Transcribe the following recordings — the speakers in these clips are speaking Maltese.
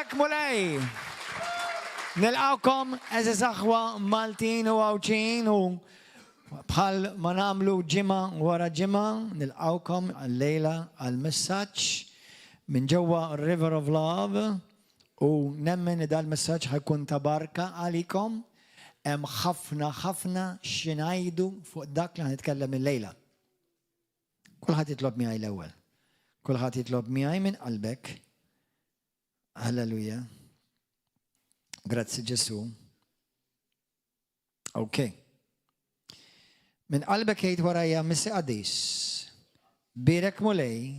Bierek Mulej! Nilqawkom eżiż aħwa Maltin u Għawdxin u bħal ma nagħmlu ġimgħa wara ġimgħa nilqawkom għal-lejla għal-messaġġ minn ġewwa River of Love u nemmen li dal-messaġġ ħa jkun ta' barka għalikom. Hemm ħafna ħafna xi ngħidu fuq dak li ħa nitkellem illejla. Kulħadd jitlob miegħi l-ewwel. Kulħadd jitlob miegħi minn qalbek. Halleluja. Grazzi Ġesu. Ok. Minn qalbek jgħid warajja missi qadis. Birek Mulej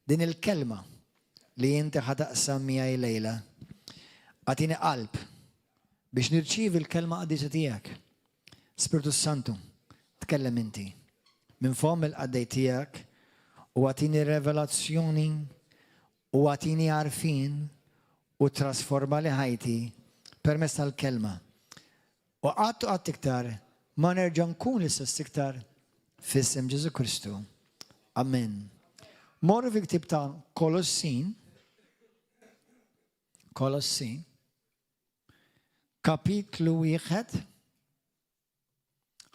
din il-kelma li inti ħataqsam miegħi lejla. Agħtini qalb biex nirċievi l-kelma qadisa tiegħek. Spirtu Santu, tkellem inti minn fomm il-qaddej tiegħek u agħtini revelazzjoni u agħtini għarfien u trasformali ħajti permezz tal-kelma. U qatt u qatt iktar ma nerġa' nkun l-istess iktar f'isem Ġesu Kristu. Amen. Morru fi ktib ta' Kolossin, Kolossin, kapitlu 1,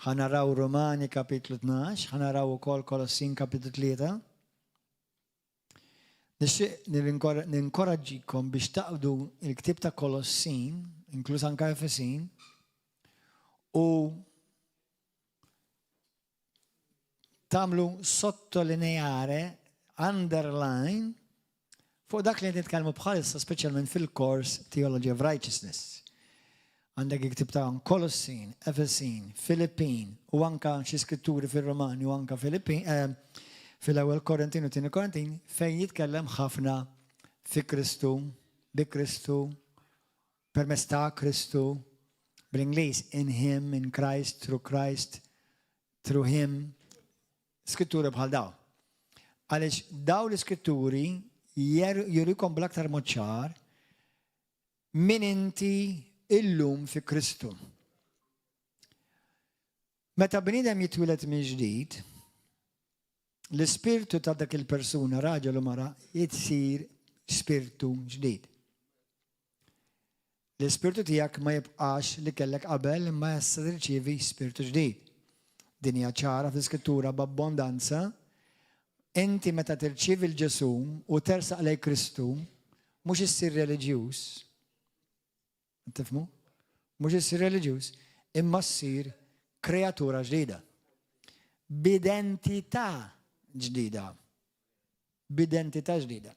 ħa naraw Rumani kapitlu 12, ħa naraw ukoll Kolossin kapitlu 3. Nixtieq ninkoraġġikom biex taqdu il-ktib ta' Kolossin, inkluż anka Efesin, u tagħmlu sottolineare, underline, fuq dak li qed nitkellmu bħalissa speċjalment fil-kors Theology of Righteousness. Għandek il-ktib ta' Kolossin, Efesin, Filippin u anka xi skritturi fir-Romani u anka Filippin, eh, fil-ewwel Korintin u tieni Korintin fejn jitkellem ħafna fi Kristu, bi Kristu, permezz ta' Kristu, bl-Ingliż in him, in Christ, through Christ, through him, skritturi bħal daw. Għaliex daw l-iskritturi jurikom bl-aktar mod ċar min inti illum fi Kristu. Meta bniedem jitwieled minn ġdid, l-ispirtu ta' dak il-persuna, raġel u mara, jitsir spirtu ġdid. L-ispirtu tiegħek ma jibqax li kellek qabel imma issa tirċievi spirtu ġdid. Din hija ċara fl-Iskrittura b'abbondanza. Inti meta tirċievi 'l Ġesù u tersaq lejn Kristu, mhux issir reliġjuż, tifhmu? Mhux issir reliġjuż, imma ssir kreatura ġdida. B'identità ġdida. B'identità ġdida.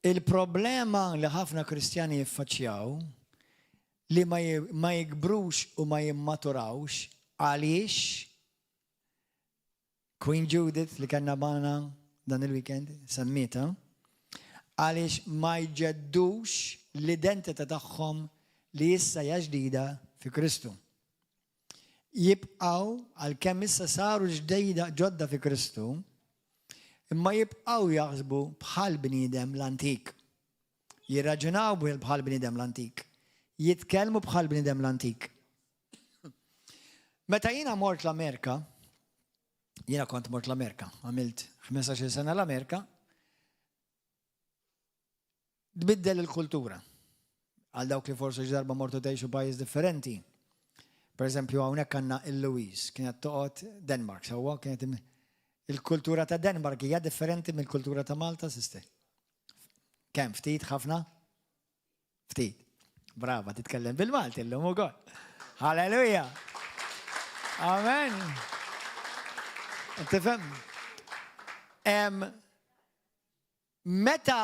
Il-problema li ħafna Kristjani jiffaċċjaw li ma jikbrux u ma jimmaturawx għaliex Queen Judith li kellna magħna dan il-weekend semmietha, għaliex ma jġeddux l-identità tagħhom li issa hija ġdida fi Kristu. Jibqgħu għalkemm issa saru ġdejda ġodda fi Kristu, imma jibqgħu jaħsbu bħal bniedem l-antik. Jirraġunaw bħal bniedem l-antik. Jitkellmu bħal bniedem l-antik. Meta jiena mort l-Amerika, jiena kont mort l-Amerika, għamilt 15 sena l-Amerika, tbiddel il-kultura. Għal dawk li forsi darba mortu tgħixu pajjiż differenti. Per eżempju, hawnhekk għandna il-Louise, kienet toqgħod Denmark, sewwa kienet il-kultura ta' Denmark hija differenti mill-kultura ta' Malta, sister. Kemm ftit ħafna? Ftit. Brava, titkellem bil-Malti llum ukoll. Halleluja! Amen. Tifhem? Meta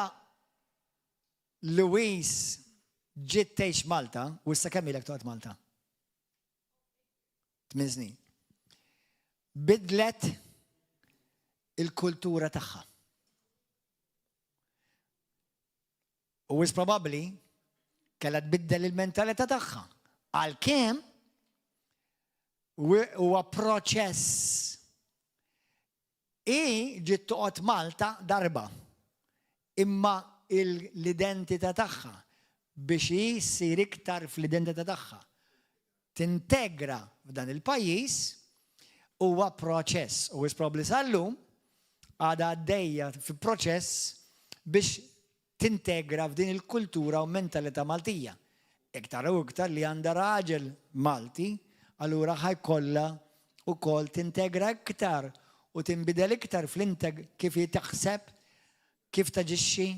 Louise ġiet tgħix Malta, u issa kemm ilek toqgħod Malta? 8 snin. Bidlet il-kultura tagħha. U wisq probabbli kellha tbiddel il-mentalità tagħha. Għalkemm huwa proċess. Hi ġiet toqgħod Malta darba, imma l-identità tagħha biex hi ssir iktar fl-identità tagħha, tintegra f'dan il-pajjiż huwa proċess. U wisq probabbli sal-lum għadha għaddejja fi proċess biex tintegra f'din il-kultura u mentalità Maltija. Iktar u iktar li għandha raġel Malti, allura ħa jkollha wkoll tintegra iktar u tinbidel iktar fl-integ kif hi taħseb, kif taġixxi,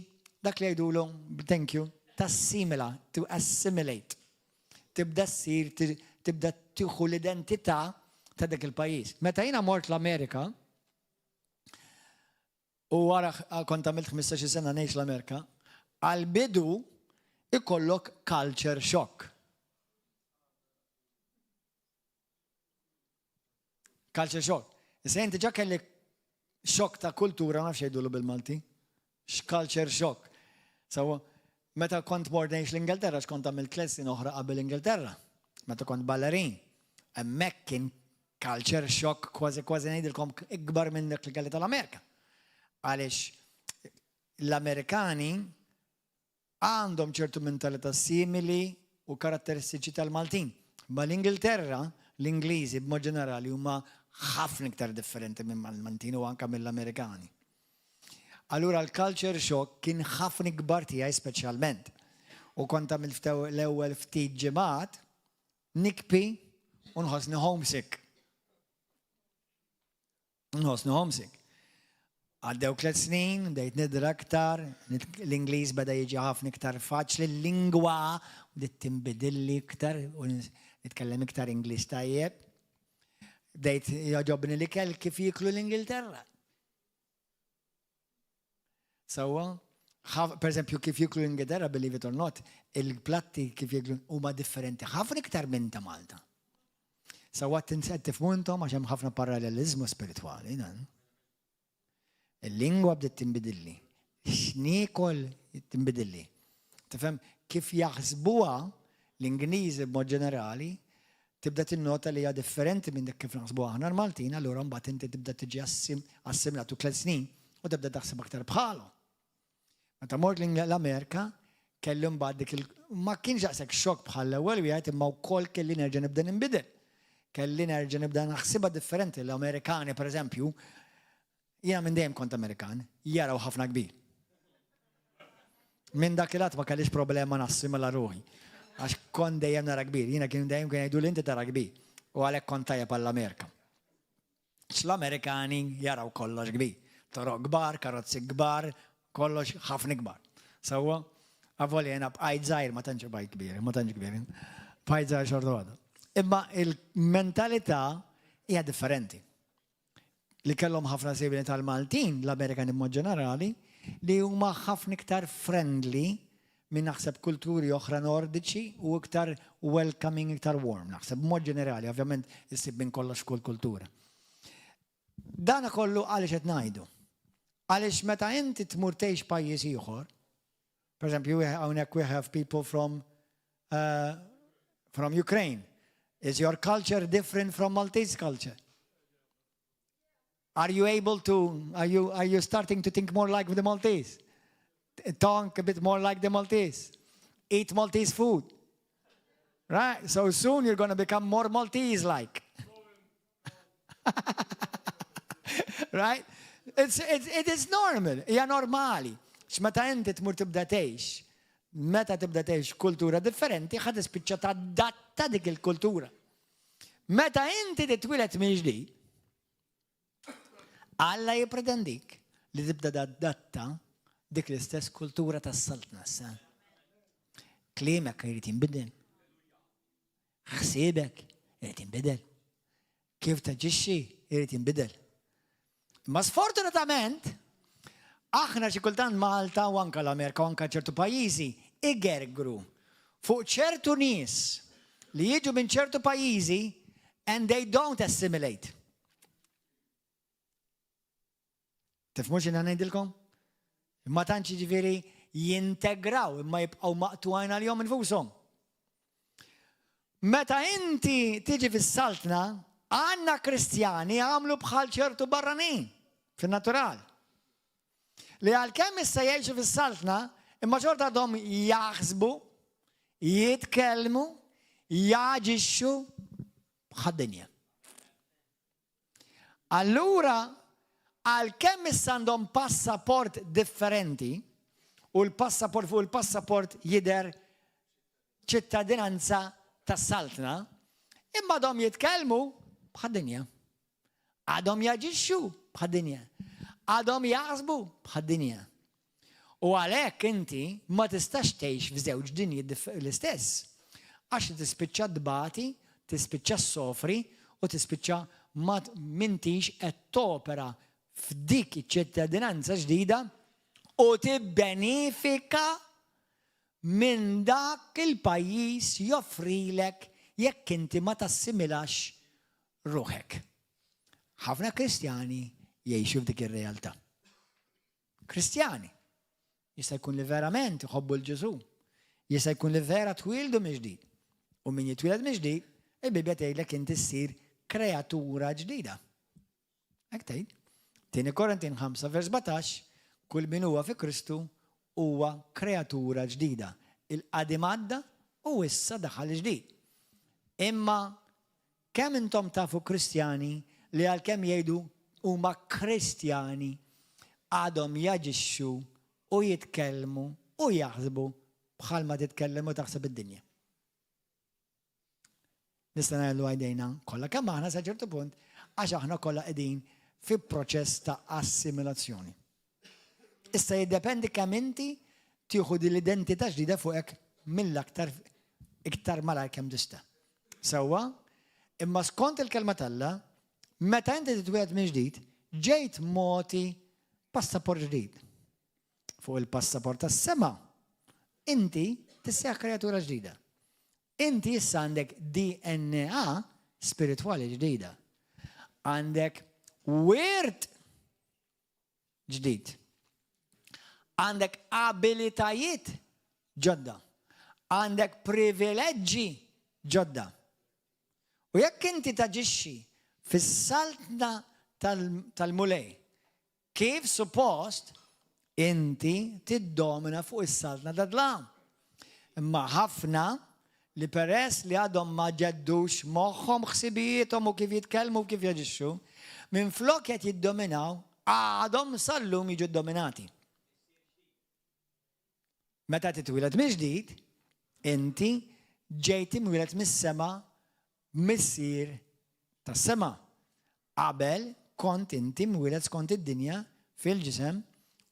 dak li jgħidulu, thank you, tassimila, to assimilate. Tibda ssir, tibda tieħu l-identità ta' dak il-pajjiż. Meta jiena mort l-Amerika, U wara kont għamilt 15-il sena ngħix l-Amerika, għall-bidu ikollok culture shock. Culture shock. Issa inti ġa kellek xokk ta' kultura, ma nafx jgħidulu bil-Malti. Culture shock. Sawa, meta kont mort ngħix l-Ingilterra, x'kont għamilt tliet snin oħra qabel l-Ingilterra, meta kont ballerin. Hemmhekk kien Culture shock kważi kważi ngħidilkom ikbar minn dak li kelli tal-Amerika. Għaliex l-Amerikani għandhom ċertu mentalità simili u karatteristiċi tal-Maltin. Ma l-Ingilterra, l-Ingliżi b'mod ġenerali huma ħafna iktar differenti minn mal-Maltin u anka mill-Amerikani. Allura l-culture shock kien ħafna ikbar tiegħi speċjalment. U kont għamilt l-ewwel ftit ġimgħat Nikbi u nħossni homesick. Nħossni homesick. Għaddew tlet snin, bdejt nidra aktar, l-Ingliż beda jiġi ħafna iktar faċli, l-lingwa bdiet tinbidilli iktar u nitkellem iktar Ingliż tajjeb. Bdejt jogħġobni l-ikel kif jieklu l-Ingilterra. Sewwa? Per eżempju, kif jiklu l-Ingilterra, believe it or not, il-platti kif jiklu huma differenti ħafna iktar minn ta' Malta. Sewwa qed tifhmu intom għax hemm ħafna paralleliżmu spiritwali dan. Il-lingwa bdiet tinbidilli. X'niekol tinbidilli. Tifhem kif jaħsbuha l-Ingliżi b'mod ġenerali tibda tinnota li hija differenti minn dik kif naħsbuha aħna l-Maltin, allura mbagħad inti tibda tiġi assimilatu tliet snin u tibda taħseb aktar bħalu. Meta mort l-Amerika, kelli mbagħad dik il ma kienx daqshekk xokk bħal l-ewwel wieħed imma wkoll kelli nerġa' nibda ninbidel. Kelli nerġa' nibda naħsibha differenti. L-Amerikani, pereżempju, Jiena minn dejjem kont Amerikan, jaraw ħafna kbir. Minn dak il-att ma kellix problema nassimila ruħi. Għax kont dejjem nara kbir. Jiena kienu dejjem kien jgħidu li inti tara kbir. U għalhekk kont tajjeb għall-Amerika. L-Amerikani jaraw kollox kbir. Toroq kbar, karozzi kbar, kollox ħafna kbar. Sewwa, avolja jiena bqajt żgħir ma tantx bqajt kbir, ma tantx kbir. Bqajt żgħir xorta waħda. Imma il-mentalità hija differenti. li kellhom ħafna simili tal-Maltin, l-Amerikani b'mod ġenerali, li huma ħafna iktar friendly minn naħseb kulturi oħra Nordiċi u iktar welcoming, iktar warm, naħseb b'mod ġenerali, ovvjament issib minn kollox f'kull kultura. Dana kollu għaliex qed ngħidu? Għaliex meta inti tmur tgħix pajjiż ieħor, per eżempju, hawnhekk we have people from uh, from Ukraine. Is your culture different from Maltese culture? Are you able to, are you, are you starting to think more like the Maltese? Talk a bit more like the Maltese? Eat Maltese food? Right? So soon you're going to become more Maltese-like. right? It's, it's, it is normal. Hija normali. X'meta inti tmur tibda tgħix, meta tibda tgħix kultura differenti, ħa tispiċċa tadatta dik il-kultura. Meta inti titwieled minn ġdid, Alla jippretendik li tibda tadatta dik l-istess kultura tas-saltna issa. Kliemek jrid jinbidel. Ħsiebek irid jinbidel. Kif taġixxi irid jinbidel. Imma sfortunatament, aħna xi kultant Malta u anka l-Amerika u anka ċertu pajjiżi igergru fuq ċertu nies li jiġu minn ċertu pajjiżi and they don't assimilate. Tifhmu x'inha ngħidilkom? Ma tantx jiġifieri jintegraw imma jibqgħu maqtugħin għalihom infushom. Meta inti tiġi fis-saltna, għandna Kristjani għamlu bħal ċertu barranin fin-natural. Li għalkemm issa jgħixu fis-saltna, imma xorta għadhom jaħsbu, jitkellmu, jaġixxu bħad-dinja. Allura, għalkemm issa għandhom passaport differenti U l-passaport fuq il-passaport jidher ċittadinanza tas-saltna, imma għadhom jitkellmu bħad-dinja. Għadhom jaġixxu bħad-dinja. Għadhom jaħsbu bħad-dinja. U għalhekk inti ma tistax tgħix f'żewġ dinji l-istess. Għax tispiċċa tbati, tispiċċa ssofri u tispiċċa ma m'intix qed topera f'dik iċ-ċittadinanza ġdida u tibbenifika minn dak il-pajjiż joffrilek jekk inti ma tassimilax ruħek. Ħafna Kristjani jgħixu f'dik ir-realtà. Kristjani. Jista' jkun li verament iħobbu 'l Ġesù. Jista' jkun li vera twieldu mill-ġdid. U min jitwieled mill-ġdid, il-Bibbja tgħidlek inti ssir kreatura ġdida. Hekk tgħid. Tieni Korintin 5 vers 17, kull min huwa fi Kristu huwa kreatura ġdida. Il-qadim għadda u issa daħal il-ġdid. Imma kemm intom tafu Kristjani li għalkemm jgħidu huma Kristjani għadhom jaġixxu u jitkellmu u jaħsbu bħalma titkellem u taħseb id-dinja? Nista' ngħidlu għajdejna kollha kemm aħna sa ċertu punt għax aħna kollha qegħdin fi proċess ta' assimilazzjoni. Issa jiddependi kemm inti tieħu din l-identità ġdida fuqek mill-aktar iktar malajr kemm tista'. Sewwa, imma skont il-kelma t'Alla, meta inti titwieled minn ġdid, ġejt mogħti passaport ġdid. Fuq il-passaport tas-sema, inti tissejjaħ kreatura ġdida. Inti issa għandek DNA spiritwali ġdida. Għandek wirt ġdid. Għandek abilitajiet ġodda. Għandek privileġġi ġodda. U jekk inti taġixxi fis-saltna tal-Mulej kif suppost, inti tiddomina fuq is-saltna tad-dlam. Imma ħafna li peress li għadhom ma ġeddux moħħhom, ħsibijiethom u kif jitkellmu u kif jaġixxu, minflok qed jiddominaw, għadhom sal-lum jiġu ddominati. Meta titwieled mill-ġdid, inti ġejt imwieled mis-sema Missier tas-sema. Qabel kont inti mwieled skont id-dinja fil-ġisem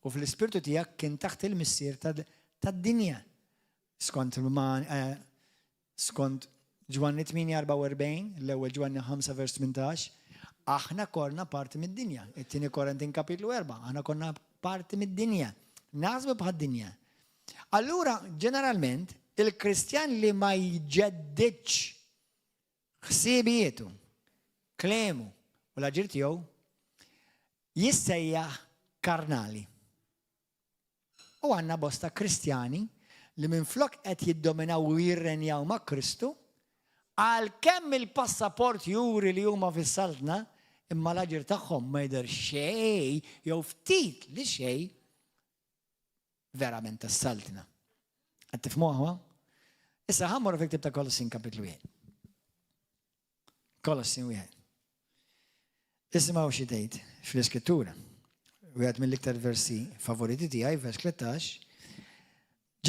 u fl-ispirtu tiegħek kien taħt il-missier tad-dinja. Skont eh, skont Ġwanni 8:44, l-ewwel Ġwanni 5 vers 18, aħna korna parti mid-dinja. It-tieni Korintin kapitlu 4, aħna konna parti mid-dinja. Naħsbu bħad-dinja. Allura, ġeneralment, il-Kristjan li ma jġeddidx ħsiebijietu, kliemu u l-aġir tiegħu jissejjaħ karnali. U għandna bosta Kristjani li minflok qed jiddominaw u jirrenjaw ma' Kristu, għalkemm il-passaport juri li huma fis-saltna, imma l-aġir tagħhom ma jidher xejn jew ftit li xejn verament tas-saltna. Qed tifhmuha? Issa ħa mmorru fil-ktieb ta' Kolossin kapitlu 1. Kolossin 1. Isimgħu xi tgħid fl-Iskrittura. Wieħed mill-iktar versi favoriti tiegħi, vers 13.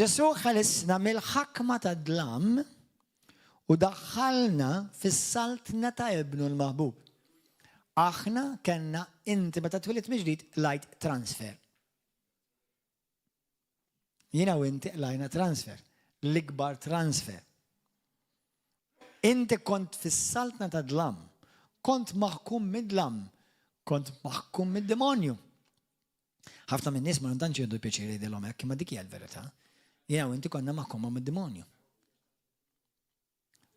Ġesù ħelisna mill-ħakma tad-dlam u daħħalna fis-saltna ta' ibnu l-maħbub. Aħna kellna inti meta twilidt mill-ġdid qlajt transfer. Jiena u inti qlajna transfer, l-ikbar transfer. Inti kont fis-saltna ta' dlam, kont maħkum mid-dlam, kont maħkum mid-demonju. Ħafna minn nies ma tantx jieħdu pjaċir jgħidilhom hekk, imma dik hija l-verità. Jiena u inti konna maħkuma mid-demonju.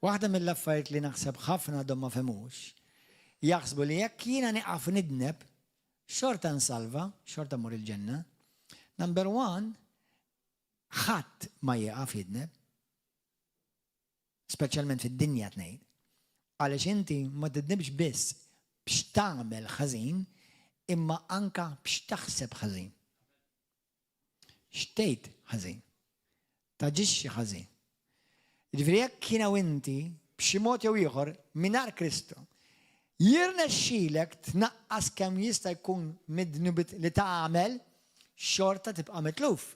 Waħda mill-affarijiet li naħseb ħafna għadhom ma fehmux, jaħsbu li jekk jiena nieqaf nidneb, xorta nsalva, xorta mmur il-ġenna. Number one, ħadd ma jieqaf jidneb. Speċjalment fid-dinja tnejn. Għaliex inti ma tidnibx biss biex tagħmel ħażin, imma anka biex taħseb ħażin. X'tgħid ħażin. Taġixxi ħażin. Jiġifieri jekk jiena u inti b'xi mod jew ieħor mingħajr Kristu jirnexxilek tnaqqas kemm jista' jkun mid-dnubiet li tagħmel, xorta tibqa' mitluf.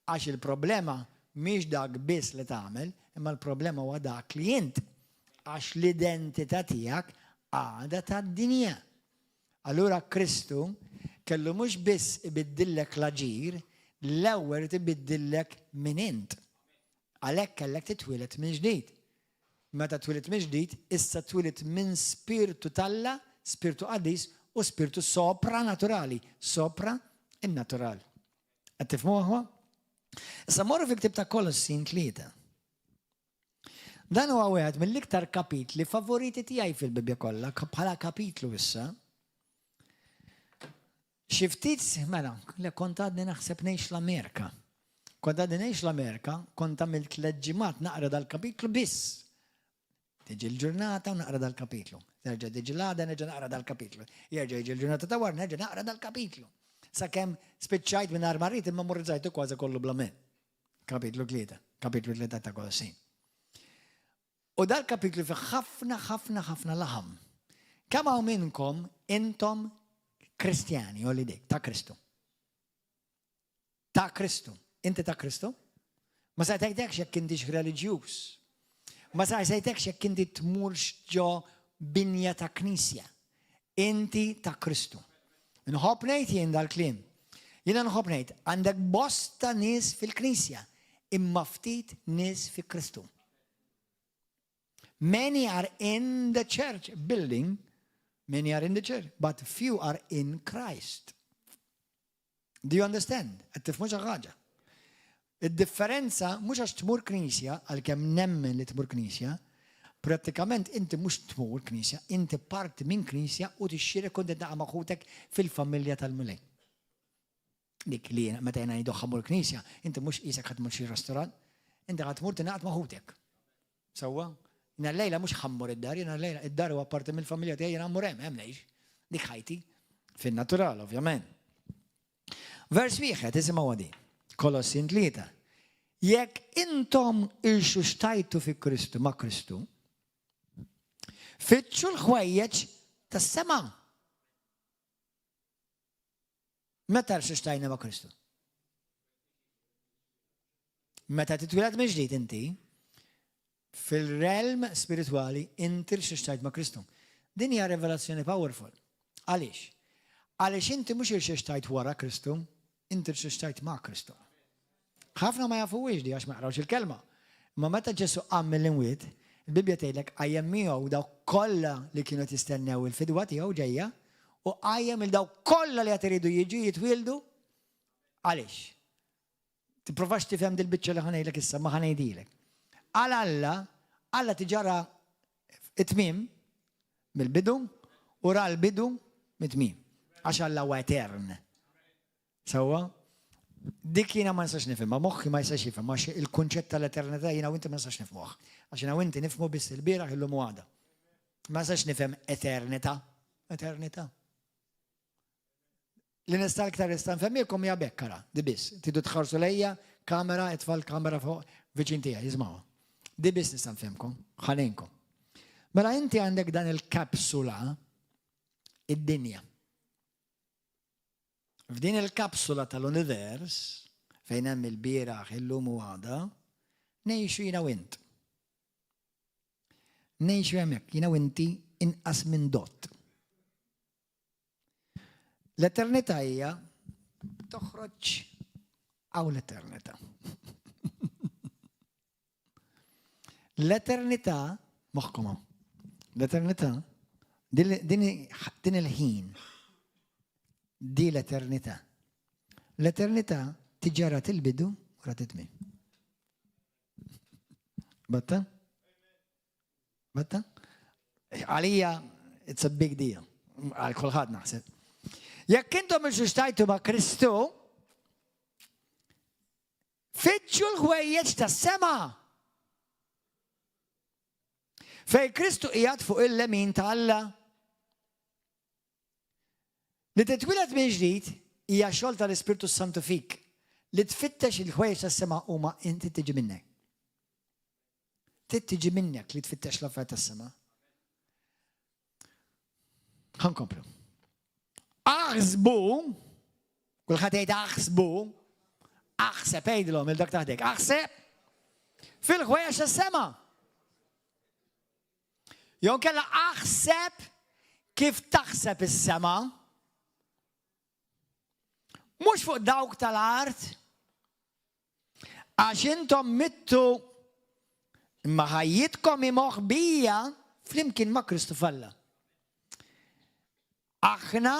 Għax il-problema mhix dak biss li tagħmel, imma l-problema huwa dak li int. Għax l-identità tiegħek għadha tad-dinja. Allura Kristu kellu mhux biss ibiddillek l-aġir, l-ewwel irid ibiddillek min int. Għalhekk kellek titwieled minn ġdid. Meta twilidt minn ġdid, issa twilidt minn Spirtu t'Alla, Spirtu Qaddis u Spirtu sopranaturali, sopra in-natural. Qed tifhmu aħwa? Issa morru fil-ktieb ta' Kolossin 3. Dan huwa wieħed mill-iktar kapitli favoriti tiegħi fil-Bibbja kollha bħala kapitlu issa. Xi ftit, mela, le kont għadni naħseb ngħix l-Amerika. Kont għadni ngħix l-Amerika, kont għamilt tliet ġimgħat naqra dal-kapitlu biss. Tiġi l-ġurnata u naqra dal-kapitlu. Terġa' tiġi l-għada nerġa' naqra dal-kapitlu. Jerġa' jiġi l-ġurnata ta' wara nerġa' naqra dal-kapitlu. Sakemm spiċċajt minn ma rrid imma memorizzajtu kważi kollu bla men. Kapitlu 3, kapitlu 3 ta' Kolossin. U dal-kapitlu fih ħafna, ħafna, ħafna laħam. Kemm hawn minnkom intom Kristjani, għolli idek, ta' Kristu? Ta' Kristu. Inti ta' Kristu? Ma saqsejtekx jekk intix reliġjuż. Ma saqsejtekx jekk inti tmurx ġo binja ta' knisja. Inti ta' Kristu. Nħobb ngħid jien dal-kliem. Jiena nħobb ngħid, għandek bosta nies fil-knisja, imma ftit nies fi Kristu. Many are in the church building, many are in the church, but few are in Christ. Do you understand? Qed tifhmu xi ħaġa? Id-differenza mhux għax tmur knisja, għalkemm nemmen li tmur knisja, prattikament inti mhux tmur knisja, inti parti minn knisja u tixxierek u tintaqa' ma' ħutek fil-familja tal-Mulej. Dik li meta jiena ngħidu ħa mmur knisja, inti mhux qisek ħa tmur xi restaurant, inti ħa tmur tingħaqad ma' ħutek. Sewwa? Jiena llejla mhux ħa mmur id-dar, jiena llejla id-dar huwa parti mill-familja tiegħi jiena mmur hemm, hemm ngħix. Dik ħajti. Fin-natural, ovvjament. Vers wieħed, isimgħu din. Kolossin 3. Jekk intom irxuxtajtu fi Kristu ma' Kristu, fittxu l-ħwejjeġ tas-sema. Meta rxuxtajna ma' Kristu? Meta titwieled mill-ġdid inti, fil-realm spiritwali inti rxuxtajt ma' Kristu. Din hija revelazzjoni powerful. Għaliex? Għaliex inti mhux irxuxtajt wara Kristu, inti rxuxtajt ma' Kristu. Ħafna ma jafuhiex di għax ma jaqrawx il-kelma. Imma meta Ġesù qam mill-imwiet, il-Bibbja tgħidlek qajjem miegħu dawk kollha li kienu qed jistennew il-fidwa tiegħu ġejja u qajjem il dawk kollha li qed iridu jiġu jitwieldu. Għaliex? Tipprovax tifhem dil-biċċa li ħa ngħidlek issa, ma ħa ngħidilek. Għal Alla, Alla diġà ra it-tmiem mill-bidu u ra l-bidu mit-tmiem. Għax Alla huwa etern. Sewwa? Dik jiena ma nistax nifhimha, moħħi ma jistax jifhem għax il-kunċett tal-eternità jiena u inti ma nistax nifhmuh. Għax jiena u inti nifhmu biss il-bieraħ, illum u għada. Ma nistax nifhem eternità. Eternità. Li nista' l-iktar nista' nfehmielkom hija b'hekk ara, di biss. Tridu tħarsu lejja, kamera, itfa' l-kamera fuq viċin tiegħi, ismgħuha. Di biss nista' nfehmkom, ħa ngħinkom. Mela inti għandek dan il-kapsula id-dinja. F'din il-kapsula tal-univers, fejn hemm il-bieraħ, illum u għada, ngħixu jiena u int. Ngħixu hemmhekk, jiena u inti inqas minn dot. L-eternità hija toħroġ hawn l-eternità. L-eternità, moħħkom hawn, l-eternità, din il-ħin, di l-eternità. L-eternità tiġa rat il-bidu u rat it-tmiem. Batta? Batta? Għalija, it's a big deal. Għal kulħadd naħseb. Jekk intom irxuxtajtu ma' Kristu, Fittxu l-ħwejjeġ tas-sema. Fejn Kristu qiegħed fuq il-lemin ta' Alla. Li titwieled minn ġdid hija xogħol tal-Ispirtu s-Santu fik. Li tfittex il-ħwejjeġ tas-sema huma inti tiġi minnek. Trid tiġi minnek li tfittex l-affarijiet tas-sema. Ħa nkomplu. Aħsbu, kulħadd jgħid aħsbu, Aħseb, għidilhom il dak taħdek, aħseb fil-ħwejjeġ tas-sema. Jew kella aħseb kif taħseb is-sema. Mhux fuq dawk tal-art, għax intom mittu imma ħajjitkom hi moħbija flimkien ma' Kristu f'Alla. Aħna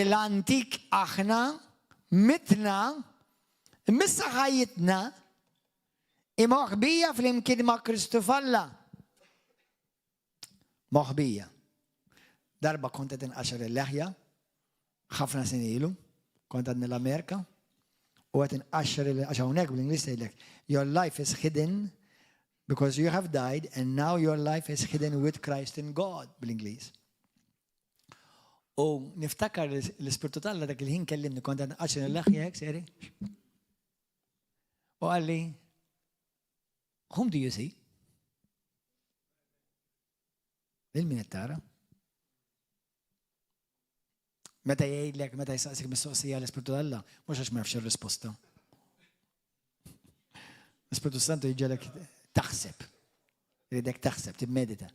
l-antik aħna mitna imma issa ħajjitna hi moħbija flimkien ma' Kristu f'Alla. Moħbija. Darba kont qed inqaxar il-leħja, ħafna snin ilu, kont għadni l-Amerika, u qed inqaxxar il għax hawnhekk bl-Ingliż tgħidlek, your life is hidden because you have died and now your life is hidden with Christ in God bl-Ingliż. U niftakar l-Ispirtu t'Alla dak il-ħin kellimni kont qed nqaxxar il-leħja hekk seri. U qalli, Whom do you see? Lil min qed tara? Meta jgħidlek, meta jsaqsik mistoqsija l-Ispirtu Alla, mhux għax ma jafx ir-risposta. L-Ispirtu Santu jġelek taħseb. Jridek taħseb, timmedita.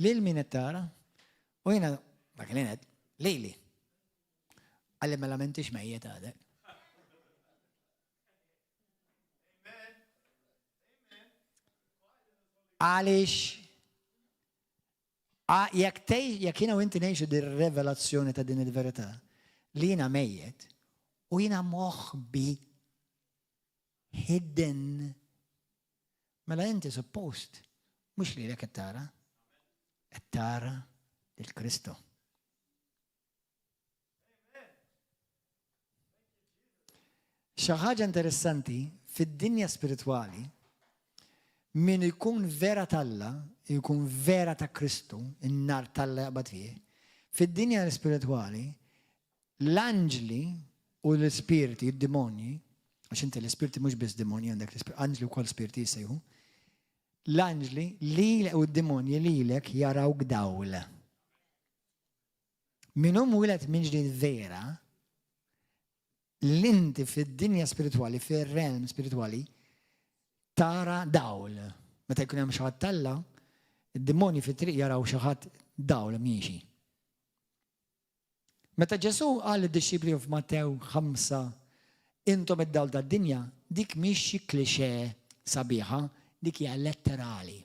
Lil min qed tara? U jiena dak li ngħid, lili. Qalli mela m'intix mejjet għadek. Għaliex jekk jekk jiena u inti ngħixu din revelazzjoni ta' din il-verità li jiena mejjet u jiena moħbi hidden mela inti suppost mhux lilek qed tara qed tara lil Kristu. Xi ħaġa interessanti, fid-dinja spiritwali, min ikun vera t'Alla, jkun vera ta' Kristu, in-nar t'Alla jaqbad fih, fid-dinja spiritwali, l-anġli u l-ispirti, id-demonji, għax inti l-ispirti mhux biss demonji għandek l-ispirti, anġli wkoll spirti jissejħu, l-anġli li u d-demonji lilek jarawk dawl. Min hu mwieled minn ġdid vera, l-inti fid-dinja spiritwali, fir-realm spiritwali, tara dawl. Meta jkun hemm xi ħadd t'Alla, id-demonji fit-triq jaraw xi ħadd dawl miexi. Meta Ġesù qal lid-dixxipli f'Mattew 5, intom id-dawl tad-dinja, dik mhix xi cliché sabiħa, dik hija letterali.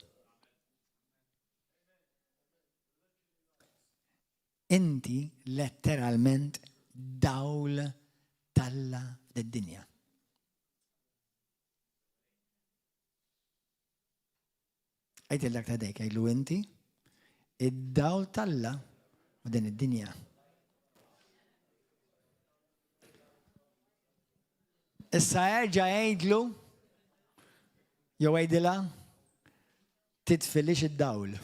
Inti letteralment dawl t'Alla f'did-dinja. Għid dak ta' dejk, għidlu inti id-dawl t'Alla f'din id-dinja. Issa erġa' għidlu jew għidilha Titfilix id-dawl.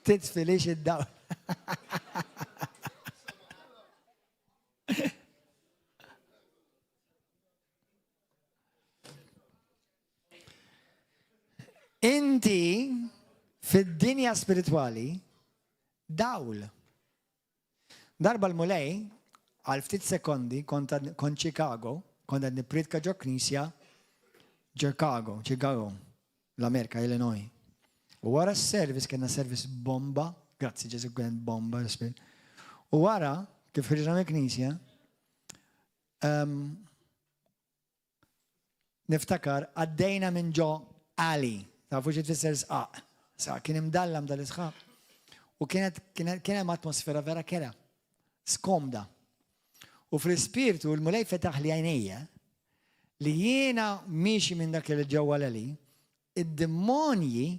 Titfilix id-dawl. Inti fid-dinja spiritwali dawl. Darba l-Mulej, għal ftit sekondi, kont kont Chicago, kont qed nippriedka ġo knisja Chicago, Chicago, l-Amerika, Illinois. U wara s-service, kellna service bomba, grazzi Ġesu kien bomba, U wara, kif ħriġna mill-knisja, um, Niftakar għaddejna minn ġo alley, tafu xi tfisser sqaq. Sqaq kien imdallam dal-isqaq. U kienet kien hemm atmosfera vera kera, skomda. U fl-ispirtu l-Mulej fetaħ li għajnejja li jiena miexi minn dak li ġewwa l-alley, id-demonji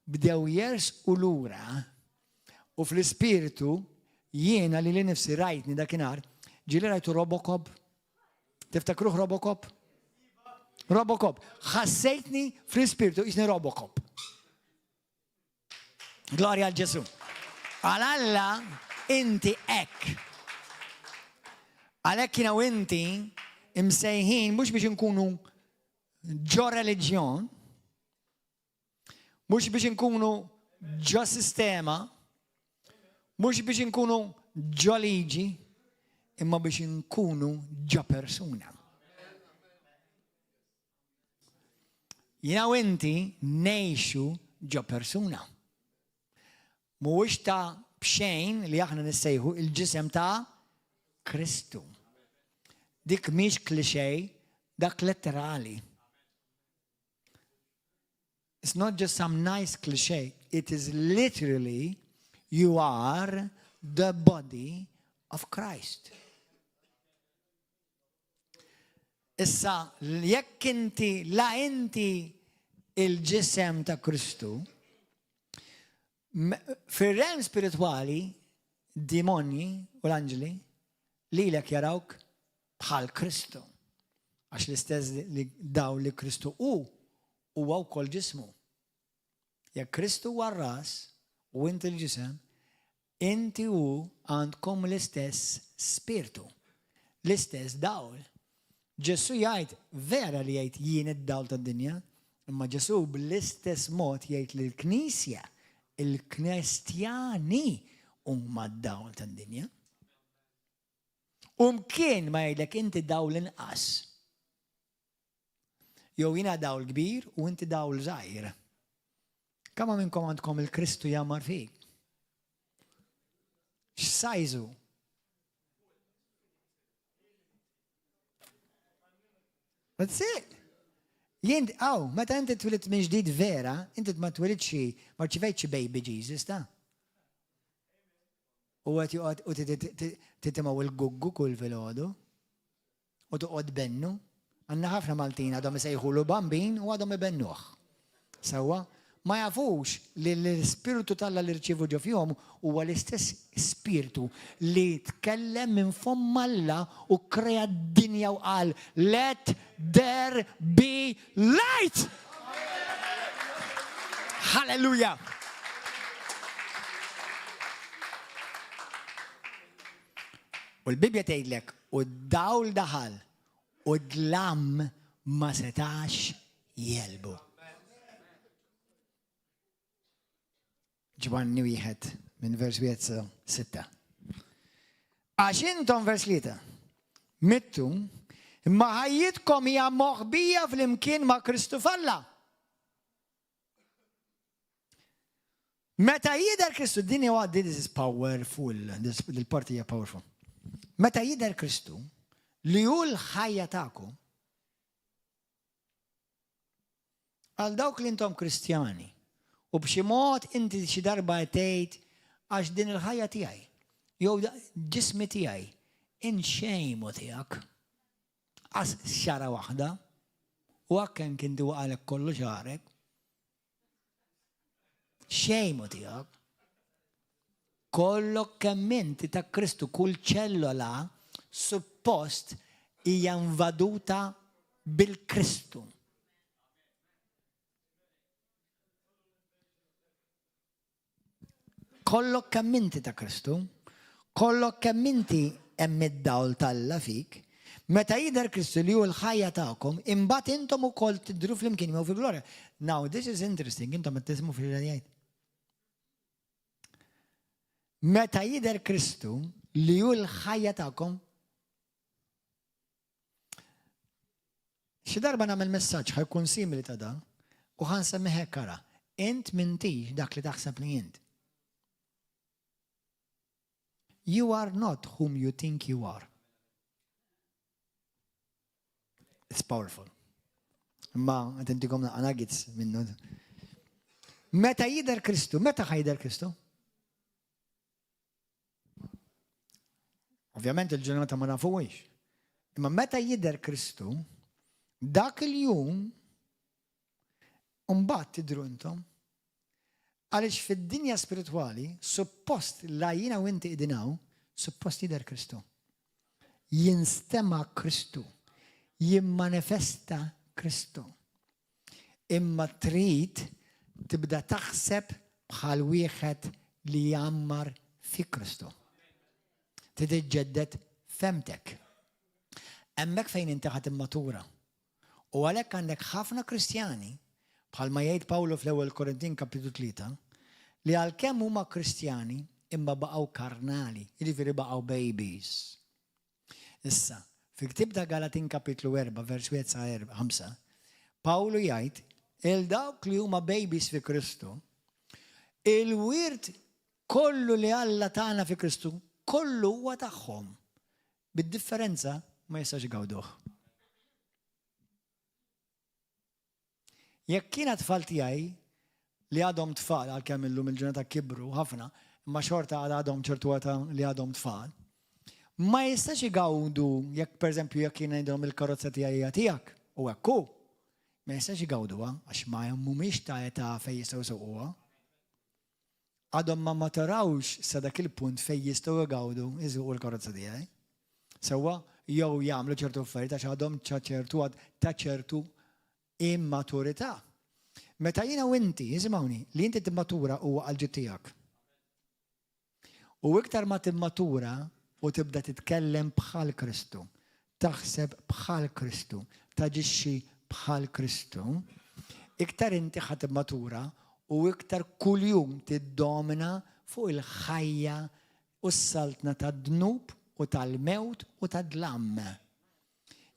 bdew jersqu lura u fl-ispirtu jiena li li nifsi rajtni dakinhar, ġieli rajtu Robocop Tiftakruh Robocop? Robocop. Ħassejtni fl-ispirtu jisni Robocop. Glorja għal Ġesu. Għal Alla inti hekk. Għalhekk jiena u inti imsejħin mhux biex inkunu ġo reliġjon, mhux biex inkunu ġo sistema, mhux biex inkunu ġo liġi, imma biex inkunu ġo persuna. Jiena u inti ngħixu ġo persuna. Mhuwiex ta' b'xejn li aħna nissejħu il-ġisem ta' Kristu. Dik mhix cliché, dak letterali. It's not just some nice cliché, it is literally you are the body of Christ. Issa, jekk inti la inti il-ġisem ta' Kristu, fir-realm spiritwali, demonji u l-anġli lilek jarawk bħal Kristu. Għax l-istess li daw li Kristu hu, huwa wkoll ġismu. Jekk Kristu huwa r-ras u inti l-ġisem, inti u hu għandkom l-istess spirtu, l-istess dawl. Ġesù jgħid, vera li jgħid jien id-dawl tad-dinja, imma Ġesù bl-istess mod jgħid li l-Knisja, il-Kristjani huma d-dawl tad-dinja. U mkien ma jgħidlek inti dawl inqas. Jew jiena dawl kbir u inti dawl żgħir. Kemm minnkom għandkom il-Kristu jgħammar fik? X'sajżu? That's it. Jien, aw, meta inti twilidt minn ġdid vera, inti ma twilidx ma rċivejtx baby Jesus ta'. U qed joqgħod u titimgħu il-guggu kull filgħodu. U toqgħod tbennu. Għandna ħafna Maltin għadhom isejħulu bambin u għadhom ibennuh. Sewwa? Ma jafux li l-Ispirtu t'Alla li rċievu ġo fihom huwa l-istess Spirtu li tkellem minn fomm Alla u kkrea d-dinja u qal, Let there be light! Hallelujah! U l-Bibbja tgħidlek, u d-dawl daħal, u d-dlam ma setax jegħlbu. Ġwanni wieħed minn vers wieħed sa sitta. Għax intom vers tlieta, mittu, imma ħajjitkom hija moħbija flimkien ma' Kristu f'Alla. Meta jidher Kristu, din huwa this is powerful, il-parti hija powerful. Meta jidher Kristu, li hu l-ħajja tagħkom, għal dawk li intom Kristjani, u b'xi mod inti xi darba tgħid għax din il-ħajja tiegħi, jew ġismi tiegħi, inxejmu tiegħek. Qas xara waħda, u hekk kemm kien waqalek kollu xagħrek. Xejn mhu tiegħek. Kollok kemm inti ta' Kristu, kull ċellola suppost hija invaduta bil-Kristu. Kollok kemm inti ta' Kristu, kollok kemm inti hemm id-dawl t'Alla fik, meta jidher Kristu li hu l-ħajja tagħkom, imbagħad intom ukoll tidhru flimkien miegħu fil-glorja. Now, this is interesting, intom qed tismu fil jgħid. Meta jidher Kristu li hu l-ħajja tagħkom, Xi darba nagħmel messaġġ ħa jkun simili ta' dan u ħa nsemmih hekk ara, int m'intix dak li taħseb li int. You are not whom you think you are. It's powerful. Imma qed intikom naqra nuggets minnu. Meta jidher Kristu, meta ħa jidher Kristu? Ovvjament il-ġurnata ma nafuhiex. Imma meta jidher Kristu, dak il-jum mbagħad tidhru intom. Għaliex fid-dinja spiritwali, suppost la jiena u inti qegħdin hawn, suppost jidher Kristu. Jinstema' Kristu. Jimmanifesta Kristu. Imma trid tibda taħseb bħal wieħed li jgħammar fi Kristu. Trid iġġedded fehmtek. Hemmhekk fejn inti ħa timmatura. U għalhekk għandek ħafna Kristjani, bħalma jgħid Pawlu fl-Ewwel Korintin kapitlu 3, li għalkemm huma Kristjani imma baqgħu karnali, jiġifieri baqgħu babies. Issa, fil-ktieb ta' Galatin kapitlu 4 vers 1 sa 5, Pawlu jgħid il dawk li huma babies fi Kristu, il-wirt kollu li Alla tana fi Kristu, kollu huwa tagħhom. Bid-differenza ma jistax igawduh. Jekk jiena t-tfal tiegħi li għadhom tfal għalkemm illum il-ġurnata kibru ħafna, imma xorta għadhom ċertu età li għadhom tfal, ma jistax igawdu jekk pereżempju jekk jien ngħidilhom il-karozza tiegħi hija tiegħek u hekk hu, ma jistax igawduha għax ma mhumiex ta' età fejn jistgħu jsuquha. Għadhom ma maturawx sa dak il-punt fejn jistgħu jgawdu jsuqu l-karozza tiegħi. Sewwa, jew jagħmlu ċertu affarijiet għax għadhom ta' ċertu ta' ċertu immaturità. Meta jiena u inti, isimgħuni, li inti timmatura huwa għall-ġid tiegħek. U iktar ma timmatura u tibda titkellem bħal Kristu, taħseb bħal Kristu, taġixxi bħal Kristu, iktar inti ħa timmatura u iktar kuljum tiddomina fuq il-ħajja u s-saltna tad-dnub u tal-mewt u tad-dlam.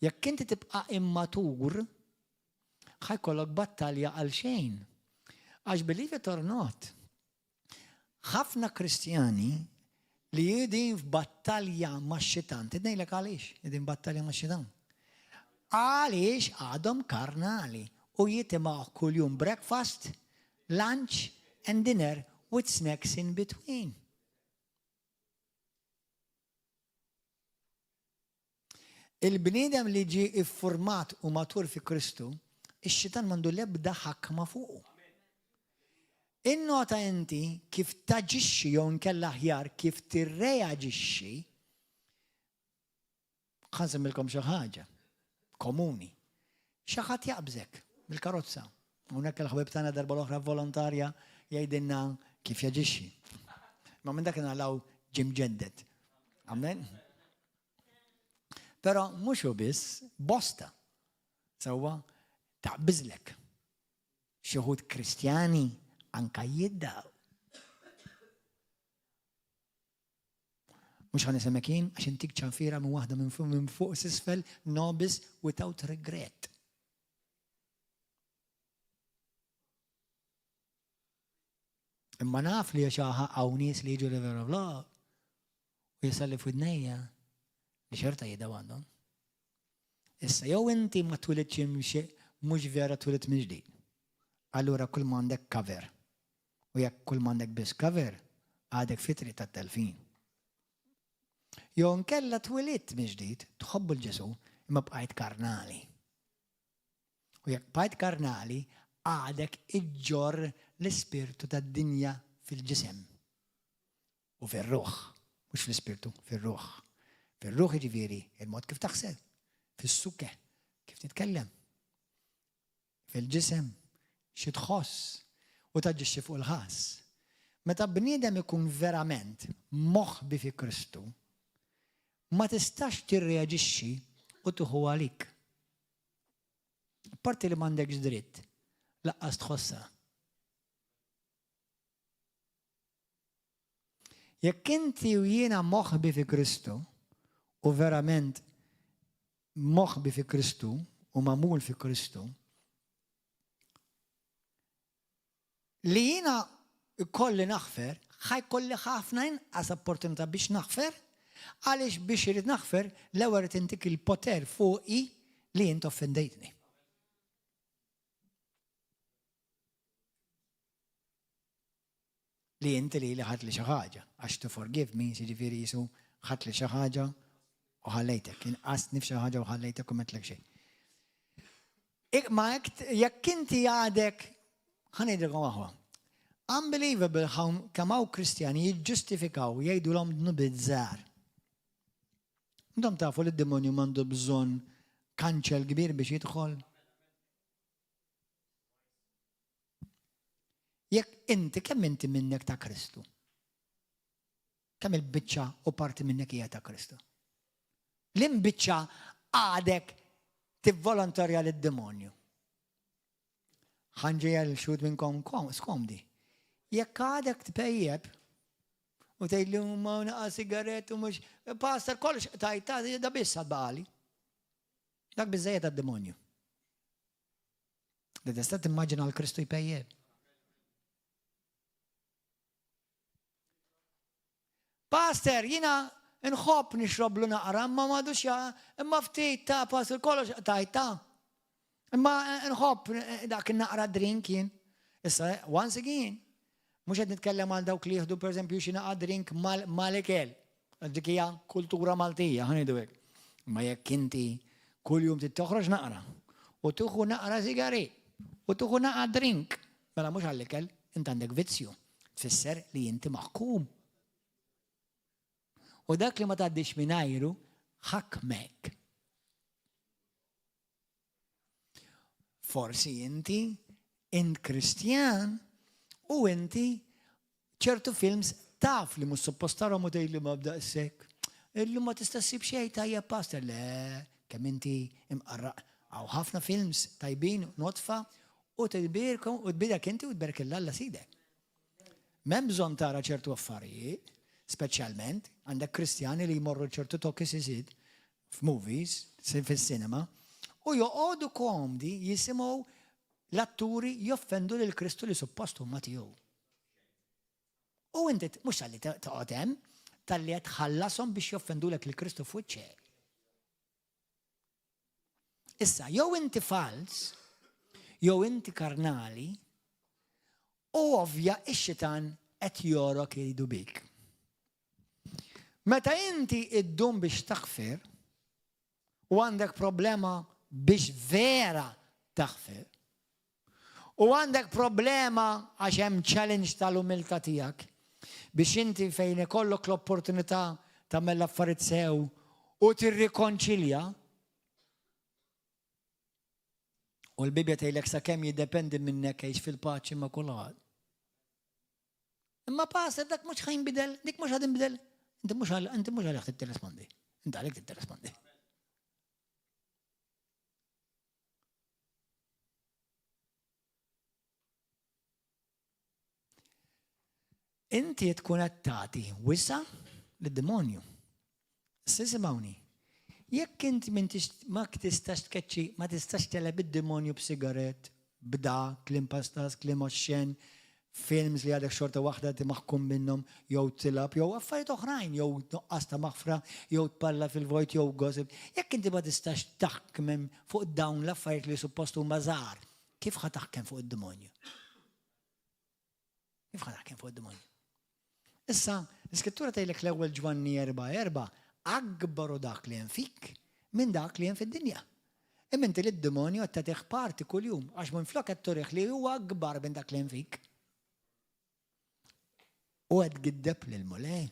Jekk inti tibqa' immatur, ħa jkollok battalja għal xejn. Għax believe it or not, Ħafna Kristjani li qegħdin f'battalja max-xitan. Trid ngħidlek għaliex qegħdin f'battalja max-xitan? Għaliex għadhom karnali u jitimgħu kuljum breakfast, lunch and dinner with snacks in between. Il-bniedem li ġie iffurmat u matur fi Kristu, ix-xitan m'għandu l-ebda ħakma fuqu. Innota inti kif taġixxi jew inkella aħjar kif tirreaġixxi. Ħa nsemmilkom xi ħaġa komuni. Xi ħadd jaqbżek bil-karozza. Hawnhekk il-ħbieb tagħna darba l-oħra volontarja jgħidilna kif jaġixxi. Ma minn dak nagħlaw ġie mġedded. Amen. Però mhux hu biss, bosta. Sewwa taqbiżlek. Xi wħud Kristjani anka jiddaw. Mhux ħa nisemmek jien għax intik ċanfira minn waħda minn fuq minn fuq s'isfel nobis without regret. Imma naf li għax hawn nies li jiġu River of Love u jisalli f'widnejja li xorta jidgħu għandhom. Issa jew inti ma twilidx mhux vera twilidt minn ġdid. Allura kull ma għandek cover. U jekk kull ma għandek biss cover, għadek fi triq tat-telfin. Jew inkella twilidt minn ġdid, tħobbu l-Ġesù, imma bqajt karnali. U jekk bqajt karnali, għadek iġġorr l-ispirtu tad-dinja fil-ġisem. U fir-ruħ, mhux fl-ispirtu, fir-ruħ. Fir-ruħ jiġifieri il-mod kif taħseb, fis-suke, kif titkellem, fil-ġisem, xi tħoss u taġixxi fuq il-ħass. Meta bniedem ikun verament moħbi fi Kristu, ma tistax tirreaġixxi u tieħu għalik. Apparti li m'għandekx dritt, laqqas tħossha. Jekk inti u jiena moħbi fi Kristu, u verament moħbi fi Kristu u magħmul fi Kristu, li jiena jkolli naħfer, ħa jkolli ħafna inqas opportunità biex naħfer, għaliex biex irid naħfer, l-ewwel irid intik il-poter fuqi li int offendejtni. Li inti lili ħadtli xi ħaġa, għax to forgive means jiġifieri qisu ħadtli xi ħaġa u ħallejtek, inqastni f'xi ħaġa u ħallejtek u m'għedtlek xejn. Ma jekk inti għadek, ħa ngħidilkom aħwa, unbelievable how kemm hawn Kristjani jiġġustifikaw jgħidulhom dnubiet żgħar. Intom tafu li d-demonju m'għandu bżonn kanċel kbir biex jidħol? Jekk inti, kemm inti minnek ta' Kristu? Kemm il-biċċa u parti minnek hija ta' Kristu? L-imbiċċa għadek tivvolontarja lid-demonju. Ħanġejja l-xhud minnkom skomdi. Jekk għadek tpejjep u tgħid li huma naqa' sigarett u mhux pastor kollox tajta da biss għad baqali. Dak biżejjed għad-demonju. Li tista' timmaġina l-Kristu jpejjep. Pastor, jina nħobb nixroblu naqra, imma m'għadux imma ftit ta' pastor kollox tajta. Imma nħobb dak naqra drink jien. Issa, once again, mhux qed nitkellem għal dawk li jieħdu pereżempju xi naqa' drink mal-ikel. Dik hija kultura Maltija, ħa ngħidu hekk. Imma jekk inti kuljum trid toħroġ naqra u tieħu naqra sigari u tieħu naqa' drink, mela mhux għall-ikel, int għandek vizzju. Tfisser li inti maħkum. U dak li ma tgħaddix mingħajru ħakmek. Forsi inti int Kristjan u inti ċertu films taf li mhux suppost tarhom u tgħid li ma b'daqshekk. Illum ma tista' ssib xejn tajjeb pastor. Le, kemm inti imqarraq. Hawn ħafna films tajbin, nodfa, u tbierkom u tbierek inti u tberek il-Alla sidek. M'hemm bżonn tara ċertu affarijiet, speċjalment għandek Kristjani li jmorru ċertu tokisisit f'movies, fis-cinema, u joqogħdu komdi jisimgħu l-atturi joffendu lil Kristu li suppost huma tiegħu. U inti mhux talli toqgħod hemm, talli qed tħallashom biex joffendulek lil Kristu f'wiċċek. Issa, jew inti fals, jew inti karnali, u ovvja ix-xitan qed jorok jgħidu bik. Meta inti iddum biex taħfer u għandek problema biex vera taħfer, u għandek problema għax hemm challenge tal-umiltà tiegħek biex inti fejn ikollok l-opportunità tagħmel l-affarijiet sew u tirrikonċilja. U l-Bibbja tgħidlek sakemm jiddependi minnek għix fil-paċi ma' kulħadd. Imma pastor dak mhux ħa jinbidel, dik mhux ħa tinbidel. Inti mhux inti mhux għalih tirrispondi. Inti għalik tirrispondi. Inti tkun qed tagħti wisa lid-demonju. Sisimgħuni. Jekk inti m'intix ma tistax tkeċċi, ma tistax teleb id-demonju b'sigarett, b'da, kliem pastas, kliem oxxen, films li għadek xorta waħda ti maħkum minnhom, jew tilgħab, jew affarijiet oħrajn, jew nuqqas ta' maħfra, jew tparla fil-vojt, jew gossip. Jekk inti ma tistax taħkmem fuq dawn l-affarijiet li suppost huma żgħar, kif ħa taħkem fuq id-demonju? Kif ħa taħkem fuq id-demonju? Issa, l-iskrittura tgħidlek l-ewwel Ġwanni 4:4 akbar hu dak li hemm fik minn dak li hemm fid-dinja. Imma inti lid-demonju qed tagħtih parti kuljum għax minflok qed turih li huwa akbar minn dak li hemm fik. U qed tgiddeb lill-Mulej.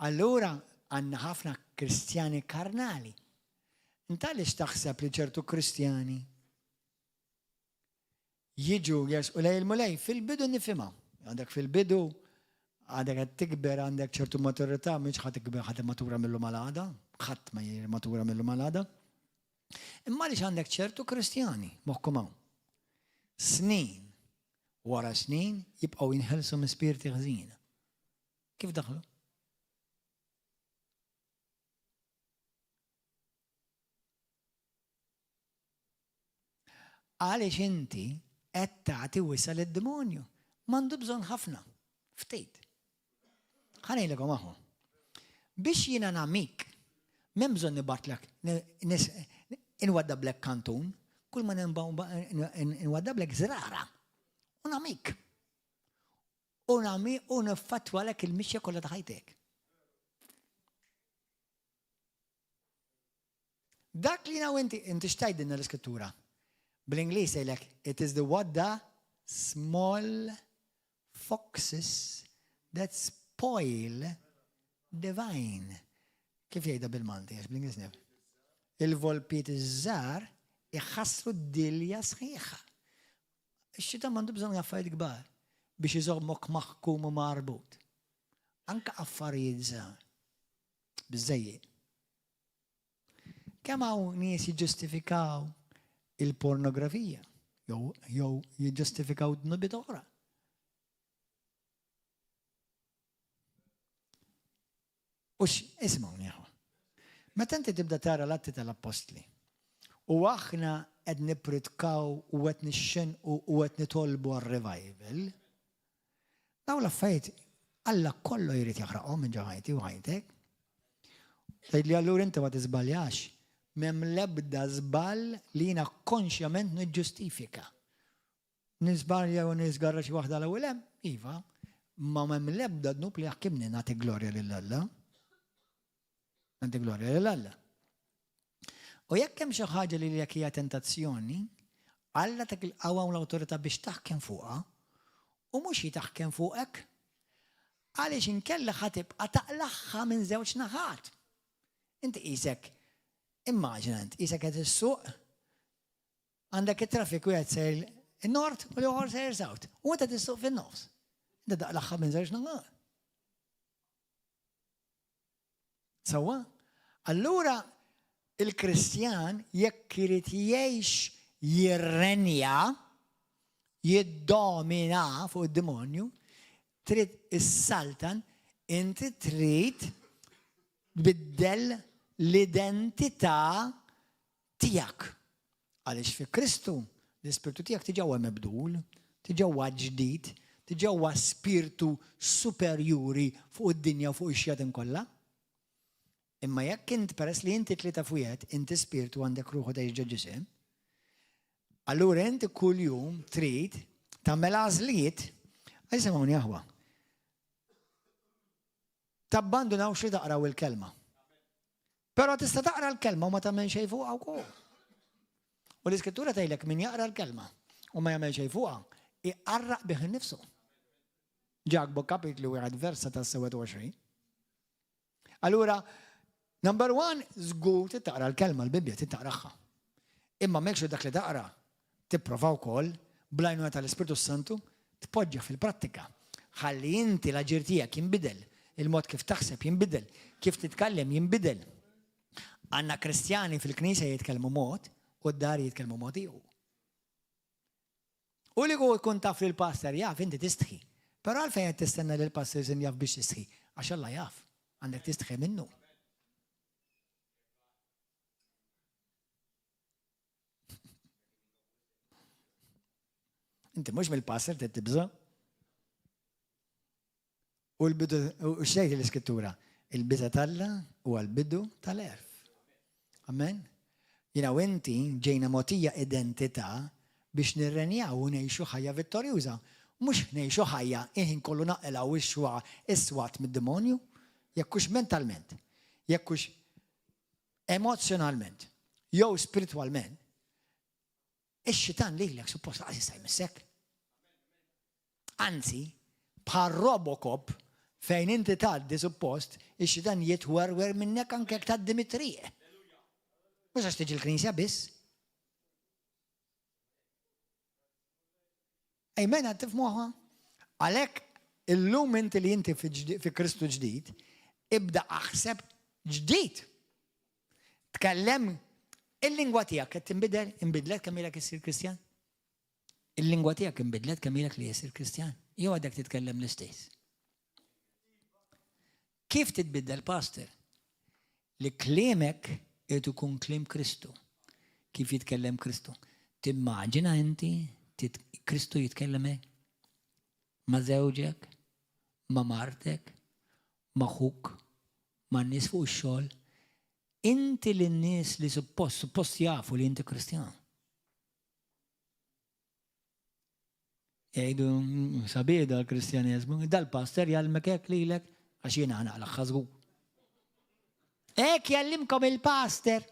Allura għandna ħafna Kristjani karnali. Int għaliex taħseb li ċertu Kristjani jiġu jersqu lejn il-Mulej fil-bidu nifhimha. Għandek fil-bidu għadek qed tikber għandek ċertu maturità mhix ħa tikber ħa matura mill-lum għal għada, ħadd ma matura mill-lum għal għada. Imma għaliex għandek ċertu Kristjani moħħkom hawn. Snin wara snin jibqgħu jinħelsu minn spirti ħżiena. Kif daħlu? Għaliex inti qed tagħti wisa' lid-demonju. M'għandu bżonn ħafna, ftit. Ħa ngħidilkom aħwa. Biex jiena nagħmik, m'hemm bżonn nibgħatlek inwaddablek kantun, kull ma nwaddablek żrara u nagħmik. U nagħmi u niffattwalek il-mixja kollha ta' ħajtek. Dak li naw inti, inti x'tgħidilna l-Iskrittura? Bl-Ingliż jgħidlek, it is the what the small foxes that spoil the vine. Kif jgħidha bil-Malti, għax bl-Ingliż nef. Il-volpiet iż-żgħar iħassru d-dilja sħiħa. Ix-xitan m'għandu bżonn affarijiet kbar biex iżommok maħkum u marbut. Anka affarijiet żgħar. Biżejjed. Kemm hawn nies jiġġustifikaw il-pornografija? Jew jew jiġġustifikaw dnubiet oħra. U isimgħuni aħwa. Meta inti tibda tara l-Atti tal-Appostli u aħna qed nippritkaw u qed nixxenqu u qed nitolbu għar-revival, dawn l-affarijiet Alla kollu jrid jaħraqhom minn ġo ħajti u ħajtek. Tgħidli allura inti ma tiżbaljax. M'hemm l-ebda żball li jiena konxjament niġġustifika. Niżbalja u niżgarra xi waħda l-ewwel hemm? Iva. Ma m'hemm l-ebda dnub li jaħkimni nagħti glorja lil Alla. Nagħti glorja lil Alla. U jekk hemm xi ħaġa li lilek hija tentazzjoni, Alla tak il-qawwa u l-awtorità biex taħkem fuqha u mhux hi taħkem fuqek. Għaliex inkella ħa tibqa' taqlagħha minn żewġ naħat. Inti qisek, immaġina int, qisek qed issuq Għandek it-traffic wieħed sejjer in-nord u l-ieħor sejjer south. U inti tissuq fin-nofs. Inti daqlaħħa minn żewġ naħat. Sewwa? Allura il-Kristjan jekk irid jgħix jirrenja, jiddomina fuq id-demonju, trid is-saltan, inti trid tbiddel l-identità tiegħek. Għaliex fi Kristu l-ispirtu tiegħek diġà huwa mibdul, diġà huwa ġdid, diġà huwa spirtu superjuri fuq id-dinja u fuq ix-xjaten kollha. Imma jekk int peress li inti tlieta f'wieħed, inti spirtu għandek ruħu tgħix ġo ġisem, allura inti kuljum trid tagħmel għażliet, isimgħuni aħwa. Tabbandunawx li taqraw il-kelma. Però tista' taqra l-kelma u ma tagħmel xejn fuqha wkoll. U l-Iskrittura tgħidlek min jaqra l-kelma u ma jagħmel xejn fuqha, iqarraq bih innifsu. Ġakbu kapitlu 1 versa ta' 27. Allura, number one, żgur taqra l-kelma l-Bibbja taqraha. Imma make sure dak li taqra tipprova wkoll bl-għajnuna tal-Ispirtu Santu tpoġġa fil-prattika. Ħalli inti l-aġir tiegħek jinbidel, il-mod kif taħseb jinbidel, kif titkellem jinbidel. Għandna Kristjani fil-knisja jitkellmu mod u d-dar jitkellmu mod ieħor. U li jkun taf li l-pastor jaf, inti tistħi. Però għalfejn qed tistenna li l-pastor jkun jaf biex tistħi? Għax Alla jaf, għandek tistħi minnu. Inti mhux mill-pastor trid tibża'. U l-bidu, u xejn l-iskrittura, il-biża t'Alla huwa l-bidu tal-għerf. Amen. Jiena u inti ġejna mogħtija identità biex nirrenjaw u ngħixu ħajja vittorjuża. Mhux ngħixu ħajja il-ħin kollu naqilgħu x-xwa is-swat mid-demonju, jekk hux mentalment, jekk hux emozzjonalment jew spiritwalment, ix-xitan lilek suppost laqas jista' jmissek. Anzi, bħal Robocop fejn inti tgħaddi suppost ix-xitan jitwerwer minnek anke jekk tgħaddi mit-triq. Mhux għax tiġi l-knisja biss. Amen, għad tifmuha? Għalhekk illum inti li inti fi Kristu ġdid, ibda aħseb ġdid. Tkellem il-lingwa tiegħek qed tinbidel, inbidlet kemm ilek issir Kristjan? Il-lingwa tiegħek inbidlet kemm ilek li issir Kristjan? Jew għadek titkellem l-istess? Kif titbiddel pastor? Li kliemek irid ikun kliem Kristu. Kif jitkellem Kristu? Timmaġina inti Kristu jitkellem hekk? Ma' żewġek, ma' martek, ma' ħuk, ma' nies fuq ix-xogħol. Inti lin-nies li suppost, suppost jafu li inti Kristjan. Jgħidu, sabiħ dal-Kristjaneżmu, dal-pastor jgħallmek hekk lilek, għax jiena naqlagħha żgur. Hekk jgħallimkom il-pastor.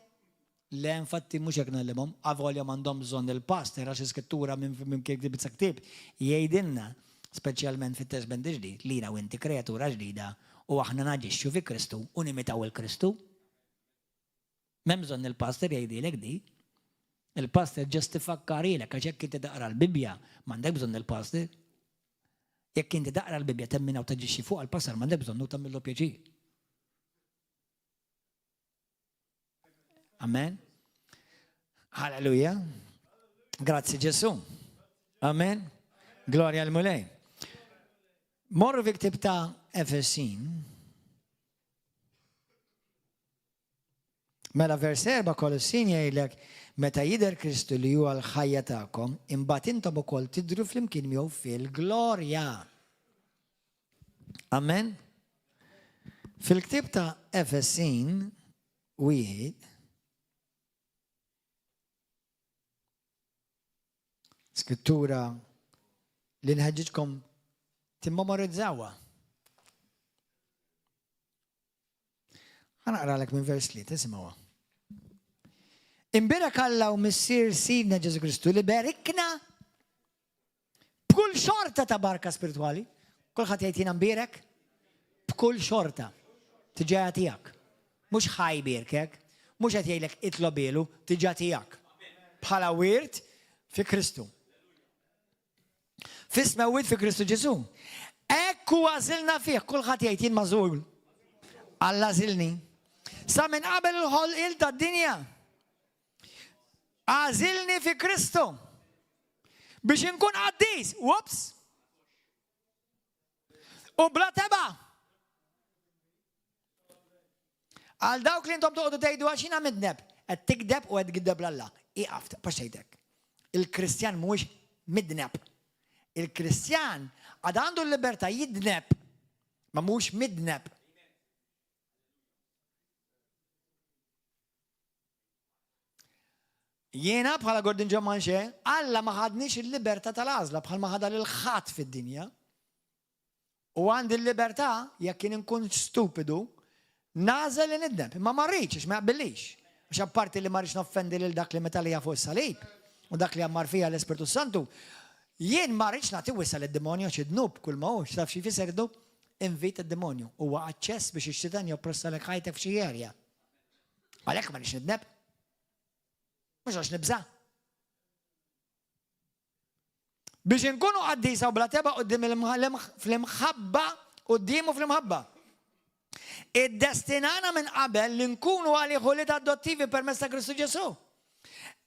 Le, infatti mhux hekk ngħallimhom, avolja m'għandhom bżonn il-pastor għax iskrittura minn ktieb sa ktieb jgħidilna, speċjalment fit-Testment il-Ġdid, li jiena u inti kreatura ġdida u aħna naġixxu fi Kristu u nimitaw il-Kristu. M'hemm bżonn il-pastor jgħidilek di. Il-pastor just ifakkarilek għax jekk inti taqra l-Bibbja m'għandek bżonn il-pastor. Jekk inti taqra l-Bibbja temmina u taġixxi fuq il-pastor m'għandek bżonn u tagħmillu pjaċir. Amen. Halleluja. Grazzi Ġesu. Amen. Glorja l-Mulej. Morru fi ktib ta' Efesin. Mela vers 4 Kolossin jgħidlek meta jidher Kristu li huwa l-ħajja tagħkom, imbagħad intom ukoll tidhru flimkien miegħu fil-glorja. Amen. Fil-ktieb ta' Efesin wieħed Skrittura li nħeġġiġkom timmemorizzawha. Ħa naqralek minn vers 3, isimgħuha. Imbierek Alla u Missier Sidna Ġesu Kristu li berikna b'kull xorta ta' barka spiritwali. Kulħadd jgħid jiena mbierek b'kull xorta. Tiġa tiegħek. Mhux ħa jbierkek, mhux qed jgħidlek itlobilu, tiġa tiegħek. Bħala wirt fi Kristu. Fis-smewwiet fi Kristu Ġesù. Hekk hu għażilna fih, kulħadd jgħid jien magħżul. Alla għażilni. Sa minn qabel il-ħolqien tad-dinja. Għażilni fi Kristu. Biex inkun qaddis. Whoops! U bla teba. Għal dawk li intom toqgħodu tgħidu għax jiena midneb, qed tikdeb u qed tgiddeb 'l Alla. Ieqaf, tibqax tgħid Il-Kristjan mhuwiex midneb. Il-Kristjan għad għandu l-libertà jidneb, ma mhuwiex midneb. Jiena bħala Gordon John Manche, Alla ma ħadniex il-libertà tal-għażla bħal ma ħadha lil ħadd fid-dinja. U għandi l-libertà, jekk jien inkun stupidu, nagħżel li nidneb. Imma ma rridx, għax ma jaqbillix. Għax apparti li ma rridx noffendi lil dak li meta lija fuq is-salib u dak li għammar fija l-Ispirtu Santu, jien ma rridx nagħti wisa' lid-demonju għax id-dnub kull ma hu, x'taf xi jfisser id-dnub? Invit id-demonju. Huwa aċċess biex ix-xitan joppressalek ħajtek f'xi area. Għalhekk ma rridx nidneb. Mhux għax nibża'. Biex inkunu qaddisa u bla teba quddiem fl-imħabba, quddiemu fl-imħabba. Iddestinana minn qabel li nkunu għalih ulied adottivi permezz ta' Kristu Ġesù.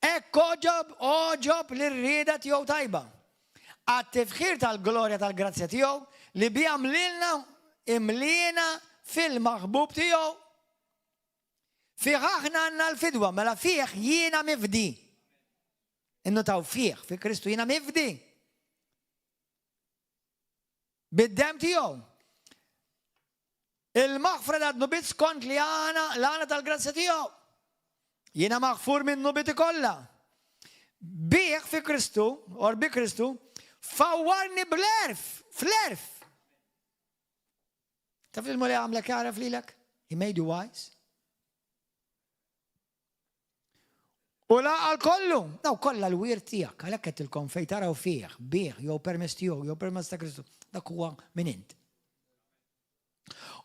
Hekk għoġob għoġob lir-rieda tiegħu tajba. Għat-tifħir tal-glorja tal-grazzja tiegħu li biha mlilna imliena fil-maħbub tiegħu. Fih aħna għandna l-fidwa, mela fih jiena mifdi. Innutaw fih, fi Kristu jiena mifdi. Bid-dem tiegħu. Il-maħfra ta' dnubiet skont li għana l-għana tal-grazzja tiegħu. Jiena maħfur minn dnubieti kollha. Bih fi Kristu, or bi Kristu, fawwarni bl-erf, fl-erf. Taf li l-Mulej għamlek jagħraf lilek? He made you wise. U l-għaqal kollu, daw kollha l-wirt tiegħek, għalhekk qedtilkom fejn taraw fih, bih, jew permezz tiegħu, jew permezz ta' Kristu, dak huwa min int.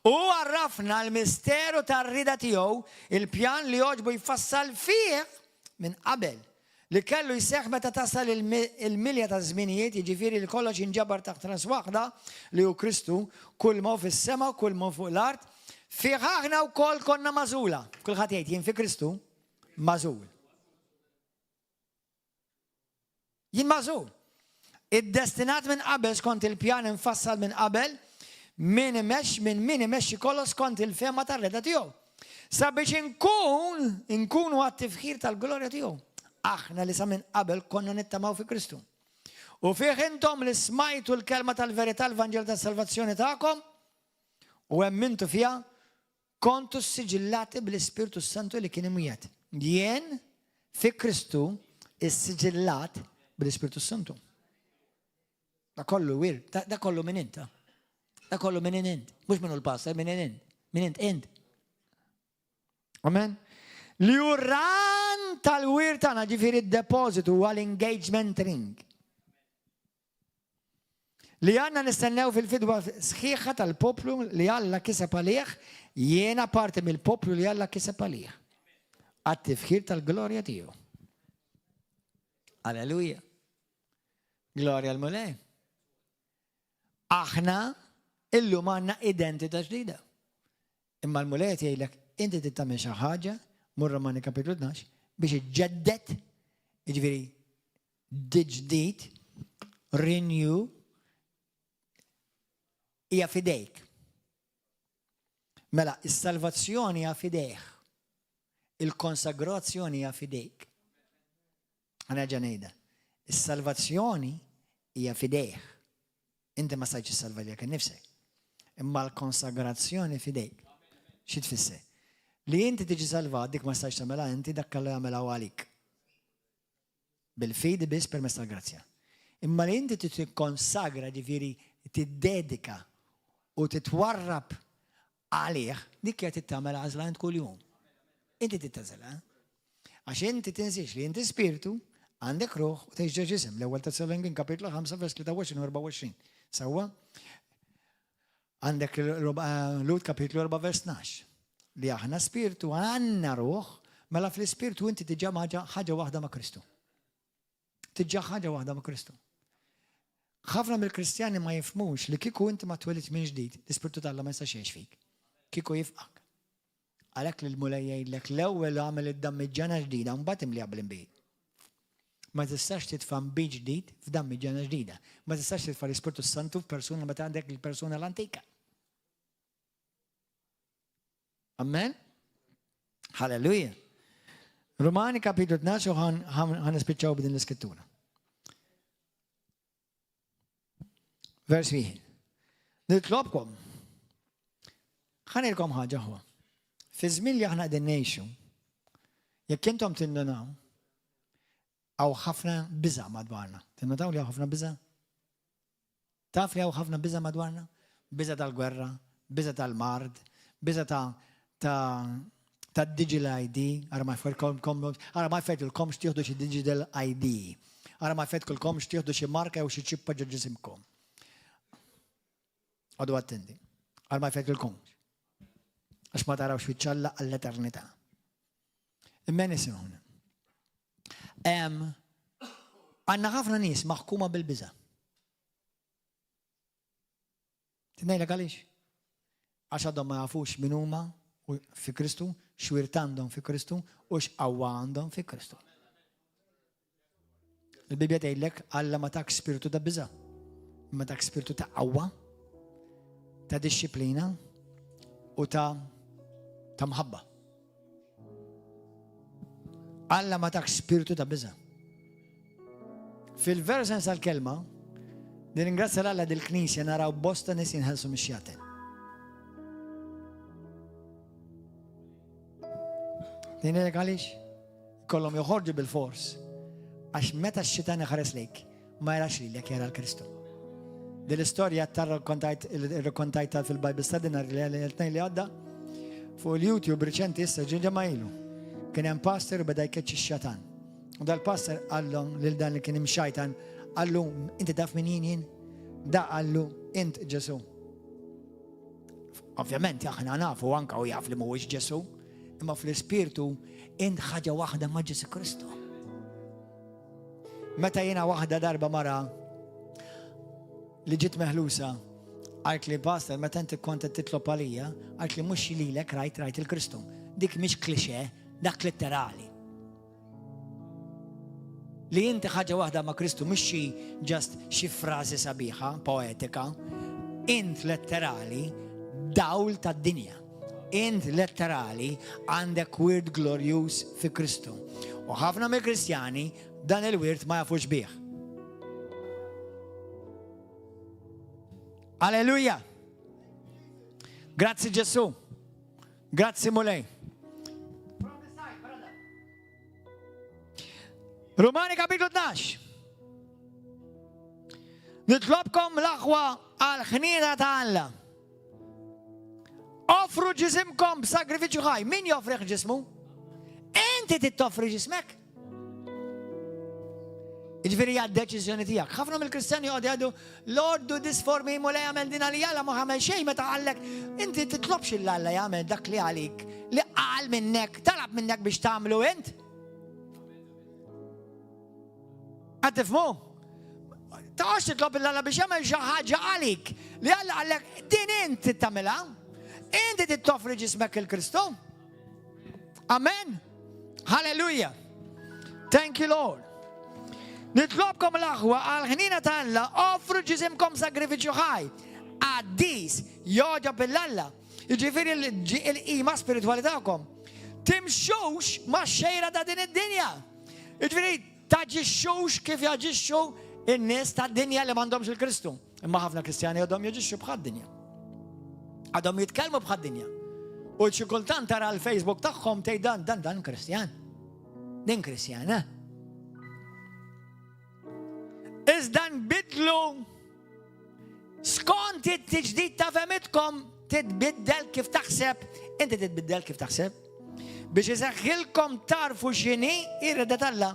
U għarrafna l-misteru tar-rieda tiegħu, il-pjan li għoġbu jfassal fih minn qabel, li kellu jseħħ meta tasal il-milja taż-żminijiet, jiġifieri li kollox jinġabar taħt ras waħda, li hu Kristu, kull ma hu fis-sema u kull ma hu fuq l-art, fih aħna wkoll konna magħżula. Kulħadd jgħid, jien fi Kristu magħżul. Jien magħżul. Iddestinat minn qabel skont il-pjan imfassal minn qabel, min imexx minn min imexxi kollox skont il-fehma tar-rieda tiegħu. Sabiex inkun inkunu għat-tifħir tal-glorja tiegħu. Aħna li sa minn qabel konna nittamaw fi Kristu. U fih intom li smajtu l-kelma tal-verità l-Vanġel tas-salvazzjoni tagħkom u emmintu fiha, Kontu ssiġillati bl-Ispirtu s-Santu li kien imwiegħed. Jien fi Kristu issiġillat bl-Ispirtu s-Santu. Da kollu wir, da kollu minn int. Da kollu minn int. Mhux minn l-pastor, minn int. Minn int int. Amen. Li hu ran tal-wir tagħna ġifieri d-depożitu huwa l-engagement ring. Li għandna nistennew fil-fidwa sħiħa tal-poplu li Alla kiseb għalih, jiena parti mill-poplu li Alla kiseb għalih. Għat-tifħir tal-glorja tiegħu. Alleluja. Glorja l-Mulej. Aħna illum għandna identità ġdida. Imma l-Mulej qed jgħidlek inti trid tagħmel xi ħaġa, mur Romani kapitlu 12, biex iġġedded, jiġifieri Ġdid, renew, hija fidejk. Mela, is-salvazzjoni hija fidejh. Il-konsagrazzjoni hija fidejk. Ħa nerġa' ngħidha. Is-salvazzjoni hija f'idejh. Inti ma stajtx issalva lilek innifsek. Imma l-konsagrazzjoni f'idejk. Xi tfisser? Li inti tiġi salvat dik ma stajtx tagħmilha inti dak kellu jagħmilha hu għalik. Bil-fidi biss permezz tal-grazzja. Imma li inti tikkonsagra ġifieri tiddedika u titwarrab għalih, dik hija trid tagħmel għażla int kuljum. Inti trid tagħżilha. Għax inti tinsiex li inti spirtu, għandek ruħ u tgħix ġo ġisem. L-ewwel Tessalonikin kapitlu 5 vers 23 u 24. Sewwa? Għandek Lut kapitlu 4 vers 12. Li aħna spirtu għandna ruħ, mela fl-ispirtu inti diġà ħaġa waħda ma' Kristu. Diġà ħaġa waħda ma' Kristu. Ħafna mill-Kristjani ma jifhmux li kieku inti ma twelidx minn ġdid, l-Ispirtu t'Alla ma jistax jgħix fik. Kieku jifqak. Għalhekk li l-Mulej jgħidlek l-ewwel għamel id-dammiġġana ġdida mbagħad imliha bl-inbid. Ma tistax titfa' nbid ġdid f'dammiġġana ġdida. Ma tistax titfa' l-Ispirtu Santu f'persuna meta għandek il-persuna l-antika. Amen? Halleluja. Romani kapitlu 12 u ħan nispiċċaw b'din l-iskrittura. Vers wieħed. Nitlobkom. Ħanilkom ħaġa ħwa. Fi żmien li aħna qegħdin ngħixu, jekk intom tindunaw, hawn ħafna biża' madwarna. Tinnotaw li hawn ħafna biża'? Taf li hawn ħafna biża' madwarna? Biża' tal-gwerra, biża' tal-mard, biża' ta' ta' ta' digital ID, ara ma jfettilkomx, ara ma jfettilkomx tieħdu xi digital ID. Ara ma jfettilkomx tieħdu xi marka jew xi ċippa ġo ġisimkom. Għadu attenti. Ara ma jfettilkomx. Għax ma tarawx fiċ-ċalla għall-eternità. Imma nisimgħu. Għandna ħafna nies maħkuma bil-biża'. Tnejlek għaliex? Għax għadhom ma jafux min huma fi Kristu, x'wirt għandhom fi Kristu u x'qawwa għandhom fi Kristu. Il-Bibja tgħidlek Alla ma tak spiritu ta' biża', imma tak spiritu ta' qawwa, ta' dixxiplina u ta' ta' mħabba. Alla ma tak spiritu ta' biża'. Fil-veru sens tal-kelma, nirringrazzja l-Alla dil-Knisja naraw bosta nies jinħelsu mix-xjaten. Ngħidlek għaliex? Kollhom joħorġu bil-fors. Għax meta x-xitan iħares lejk, ma jarax lilek jara l-Kristu. Din l-istorja tar-rrakkontajta fil-Bible Study nhar li għadda fuq il-YouTube riċenti issa ġie ġimgħa ilu. Kien hemm pastor u beda jkeċċi x-xatan. U dal-pastor qallu lil dan li kien imxajtan, qallu inti taf min jien jien? Da qallu int Ġesu. Ovvjament aħna nafu anka u jaf li mhuwiex Ġesu, imma fl-ispirtu int ħaġa waħda ma' Ġesu Kristu. Meta jiena waħda darba mara li ġiet meħlusa, għalt li pastor, meta inti kont qed titlob għalija, għalt li mhux lilek rajt rajt il-Kristu. Dik mhix klixe, dak letterali. Li inti ħaġa waħda ma' Kristu mhux xi just xi frażi sabiħa, poetika, int letterali dawl tad-dinja. Int letterali għandek wirt glorjuż fi Kristu. U ħafna mill-Kristjani dan il-wirt ma jafux bih. Alleluja! Grazzi Ġesu. Grazzi Mulej. Rumani kapitlu 12. Nitlobkom l-aħwa għal ħniena ta' Alla. Offru ġisimkom b'sagrifiċċju ħaj. Min joffriħ ġismu? Inti tittoffri ġismek. Jiġifieri hija d-deċiżjoni tiegħek. Ħafna mill-Kristjani joqgħodu jgħidu, Lord do this for me, Mulej għamel din għalija, Alla ma għamel xejn meta qallek inti titlobx lil Alla jagħmel dak li għalik, li qal minnek, talab minnek biex tagħmlu int. Qed tifhmu? Taqgħodx titlob lil Alla biex jagħmel xi ħaġa għalik li Alla qallek din int tagħmilha. Inti tittoffri ġismek il-Kristu. Amen. Hallelujah. Thank you, Lord. Nitlobkom l-aħwa għall-ħniena ta' Alla, offru ġisimkom sagrifiċċju ħaj, qaddis, jogħġob lil Alla. Jiġifieri l-qima spiritwali tagħkom. Timxux max-xejra ta' din id-dinja. Jiġifieri taġixxux kif jaġixxu n-nies tad-dinja li m'għandhomx il-Kristu. Imma ħafna Kristjani għadhom jaġixxu bħad-dinja. Għadhom jitkellmu bħad-dinja. U xi kultant tara l-Facebook tagħhom tgħid dan dan dan Kristjan. Din Kristjana. Iżda nbidlu skont it-tiġdid ta' fehmitkom titbiddel kif taħseb, inti titbiddel kif taħseb. Biex iseħħilkom tarfu x'inhi ir-rieda t'Alla.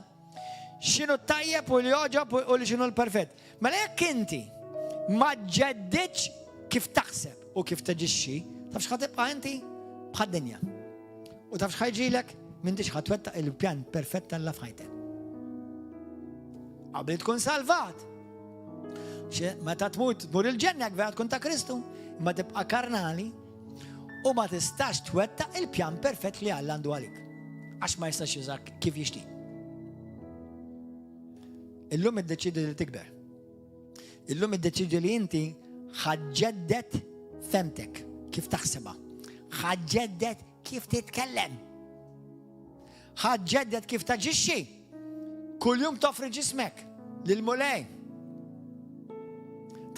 X'inhu tajjeb u li jogħġob u li x'inhu l-perfett. Mela jekk inti ma ġġeddidx kif taħseb u kif taġixxi, taf x'ħa tibqa' inti bħad-dinja. U taf x'ħa jiġrilek? M'intix ħa twettaq il-pjan perfett t'Alla f'ħajtek. Qabel tkun salvat. Meta tmut tmur il-ġenna jekk vera tkun ta' Kristu, imma tibqa' karnali u ma tistax twettaq il-pjan perfett li Alla għandu għalik. Għax ma jistax jużak kif jixtieq. Illum iddeċidi li tikber. Illum iddeċidi li inti ħaġġeddet femtek kif taħsebha. Ħaġġeddet kif titkellem. Ħaġġeddet kif taġixxi. Kuljum toffri ġismek lill-Mulej.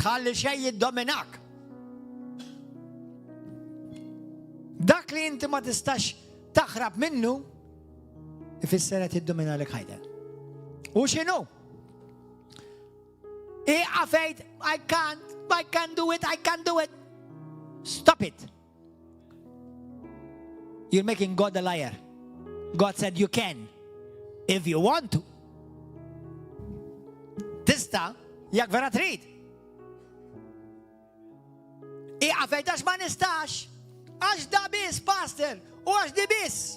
Tħalli xejn jiddominak. Dak li inti ma tistax taħrab minnu, ifisser qed jiddominalek ħajtek. U x'inhu? Ieqaf għid, I can't, I can't do it, I can't do it. Stop it. You're making God a liar. God said you can, if you want to. Tista, jekk vera trid. Ieqaf għid għax ma nistax, għax da biss, pastor, u għax di biss.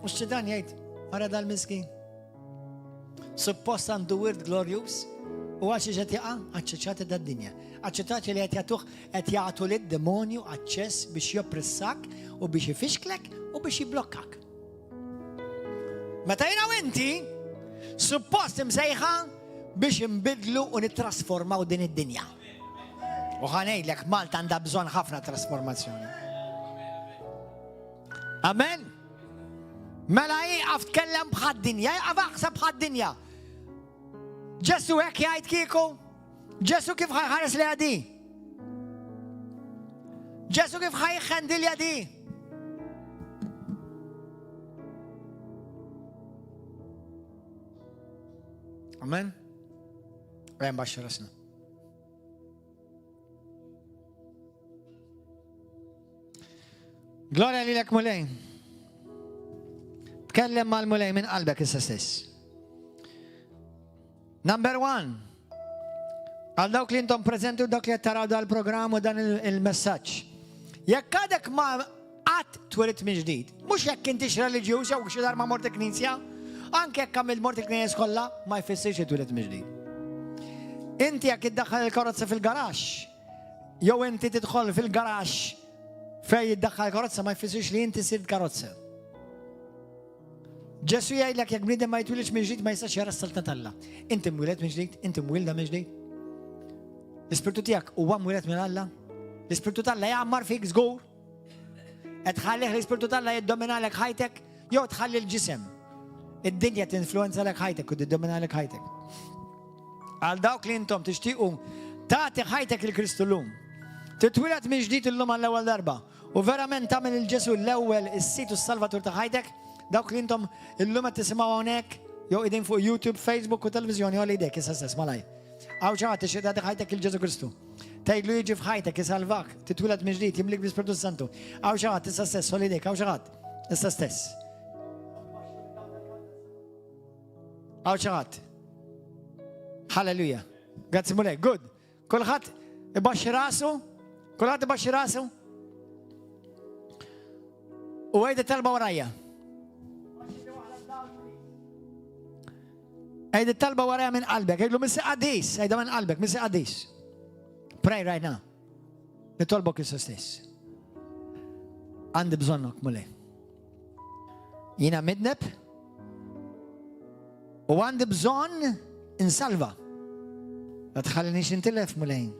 U x-xitan jgħid, ara dal-miskin. Suppost għandu wirt glorjuż u għax qed jaqa' aċċeċċati tad-dinja. Aċċettati li qed jagħtuh qed jagħtu lid-demonju aċċess biex joppressak u biex ifixklek u biex jiblokkak. Meta jiena u inti suppost imsejħa biex inbidlu u nittrasformaw din id-dinja. U ħa ngħidlek Malta għandha bżonn ħafna trasformazzjoni. Amen. Mela ieqaf tkellem bħad-dinja, ieqaf aħseb bħad-dinja. Ġesu hekk jgħid kieku? Ġesu kif ħa jħares li di? Ġesu kif ħa jħendilja di? Amen. Għem baxxu rasna. Glorja lilek Mulej. Tkellem mal-Mulej minn qalbek issa stess. Number one. Għal dawk li intom prezenti u dawk li taraw dal-programm u dan il-messaġġ. Jekk għadek ma qatt twelidt minn ġdid, mhux jekk intix reliġjuż jew xi darba mort il-knisja, anke jekk għamilt mort il-knejjes kollha, ma jfissirx li twelidt minn ġdid. Inti jekk iddaħħal il-karozza fil-garaxx, jew inti tidħol fil-garaxx fejn jiddaħħal karozza ma jfissirx li inti sirt karozza. Ġesu jgħidlek jekk bniedem ma jitwilidx minn ġdid ma jistax jara s-saltna t'Alla. Inti mwieled minn ġdid, inti mwielda minn ġdid. L-ispirtu tiegħek huwa mwieled minn Alla. L-ispirtu t'Alla jgħammar fik żgur. Qed tħallih l-ispirtu t'Alla jiddominalek ħajtek jew tħalli l-ġisem. Id-dinja tinfluwenzalek ħajtek u tiddominalek ħajtek. Għal dawk li intom tixtiequ tagħti ħajtek lil Kristu llum. Titwieled minn ġdid illum għall-ewwel darba U verament tagħmel lil Ġesù l-ewwel is-Sid u s-Salvatur ta' ħajtek, dawk li intom illum qed tisimgħu hawnhekk jew qegħdin fuq YouTube, Facebook u televiżjoni għolli jdek issa stess malajr. Hawn xi ħadd ixtieq tagħti ħajtek lil Ġesù Kristu. Tgħidlu jiġi f'ħajtek, isalvak, titwieled minn ġdid, jimlik bl-Ispirtu Santu. Hawn xi ħadd issa stess għolli jdek, hawn xi ħadd issa stess. Hawn xi ħadd. Halleluja. Grazzi Mulej. Good. Kulħadd ibaxxi rasu, kulħadd ibaxxi rasu. U għajda talba warajja. Għajda talba warajja minn qalbek, għidlu missi qaddis, għajda minn qalbek, missi qaddis. Pray right now. Nitolbok issa stess. Għandi bżonnok, Mulej. Jiena midneb u għandi bżonn Insalva. La tħallinix intilef Mulej.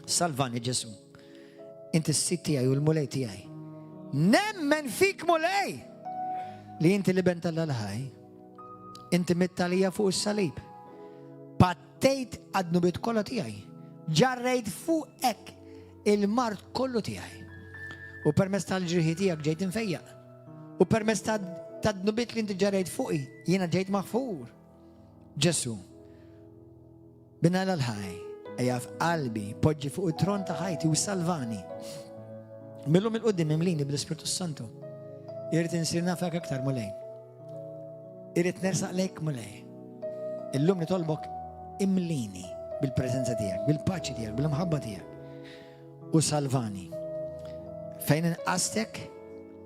Salvani Ġesu. Inti s-sid tiegħi u l-Mulej tiegħi. Nemmen fik Mulej li inti l-iben tal-ħaj. Inti mittalija fuq is-salib. Pattejt għad-dnubiet kollha tiegħi. Ġarrejt fuqek il-mard kollu tiegħi. U permezz tal-ġrieħi tiegħek ġejt imfejjaq. U permezz tad-dnubiet li inti ġarrejt fuqi, jiena ġejt maħfur. Ġesu, Bin Alla l-ħaj, ejja f'qalbi, poġġi fuq it-tron ta' ħajti u salvani. Millum il-qudiem imlini bl-Ispirtu Santu. Irrid insir nafek aktar Mulej. Irrid nersaq lejk Mulej. Illum nitolbok imlini bil-preżenza tiegħek, bil-paċi tiegħek, bil-imħabba tiegħek. U salvani. Fejn inqastek,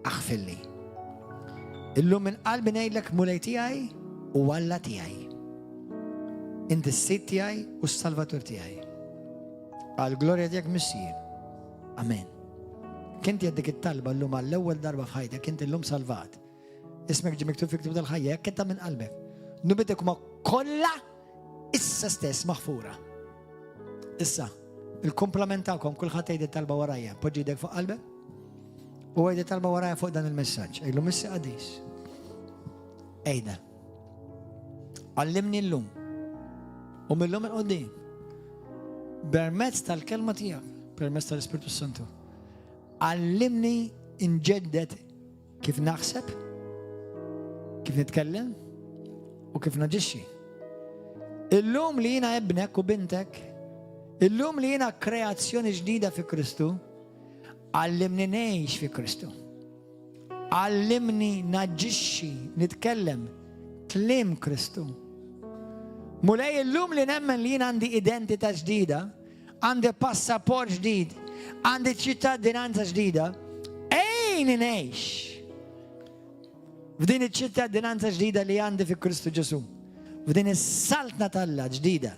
aħfilli. Illum minn qalbi ngħidlek Mulej tiegħi u Alla tiegħi. Inti s-sid tiegħi u s-salvatur tiegħi. Għal glorja tiegħek Missier. Amen. Kien dik it-talba llum għall-ewwel darba f'ħajtek, inti llum salvat. Ismek ġie miktub fi ktib tal-ħajja, jekk inta minn qalbek. Nubitek huma kollha issa stess maħfura. Issa, il-kumplament tagħkom kulħadd jgħid it-talba warajja. Poġġi jdek fuq qalbek u għid it-talba warajja fuq dan il-messaġġ. Ejlu missi qadis. Ejda. Għallimni llum. U mill-lum il-qoddim. Permezz tal-kelma tiegħek, permezz tal-Ispirtu Santu. Għallimni inġeddet Kif naħseb, kif nitkellem u kif naġixxi. Illum li jiena ibnek u bintek, illum li jiena kreazzjoni ġdida fi Kristu, għallimni ngħix fi Kristu. Għallimni naġixxi, nitkellem kliem Kristu. Mulej illum li nemmen li jien għandi identità ġdida, Għandi passaport ġdid, għandi ċittadinanza ġdida. Ejni ngħix f'din iċ-ċittadinanza ġdida li għandi fi Kristu Ġesu. F'din is-saltna t'Alla ġdida.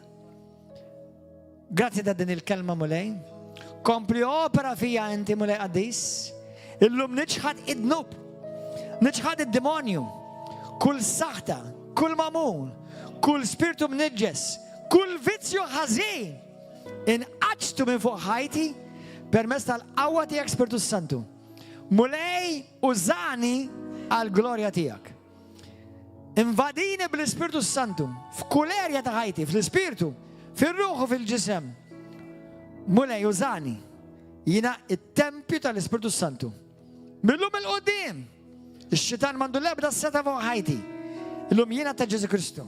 Grazzi ta' din il-kelma Mulej. Kompli opera fija inti Mulej qaddis. Illum niċħad id-dnub, niċħad id-demonju, kull saħta, kull mamul, kull spirtu mniġġes, Kull vizzju ħażin inqaċċtu minn fuq ħajti permezz tal-qawwa tiegħek Spirtu Santu. Mulej użani għall-glorja tiegħek. Invadini bl-Ispirtu Santu f'kull erja ta' ħajti, fl-ispirtu, fir-ruħ u fil-ġisem. Mulej użani. Jiena it-tempju tal-Ispirtu Santu. Millum il-qudiem Ix-xitan m'għandu l-ebda seta' fuq ħajti. Illum jiena ta' Ġesu Kristu,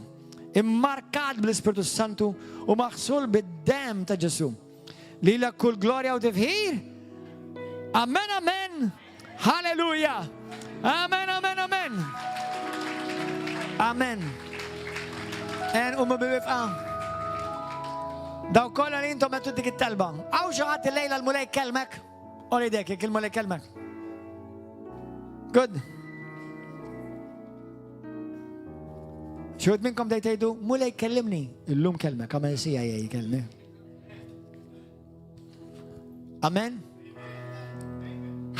immarkat bl-Ispirtu Santu u maħsul bid-demm ta' Ġesu. Lilek kull glorja u tifħir. Amen, amen. Halleluja. Amen, amen, amen. Amen. En u bibqa. Daw kollha li intom qed dik it-talba. Hawn xi ħadd illejla l-Mulej kellmek? Għolli idek, jekk il-Mulej kellmek. Good. Xi minnkom dej tgħidu, Mulej kellimni. Illum kelmek, għamel sija jgħid kelmi. Amen.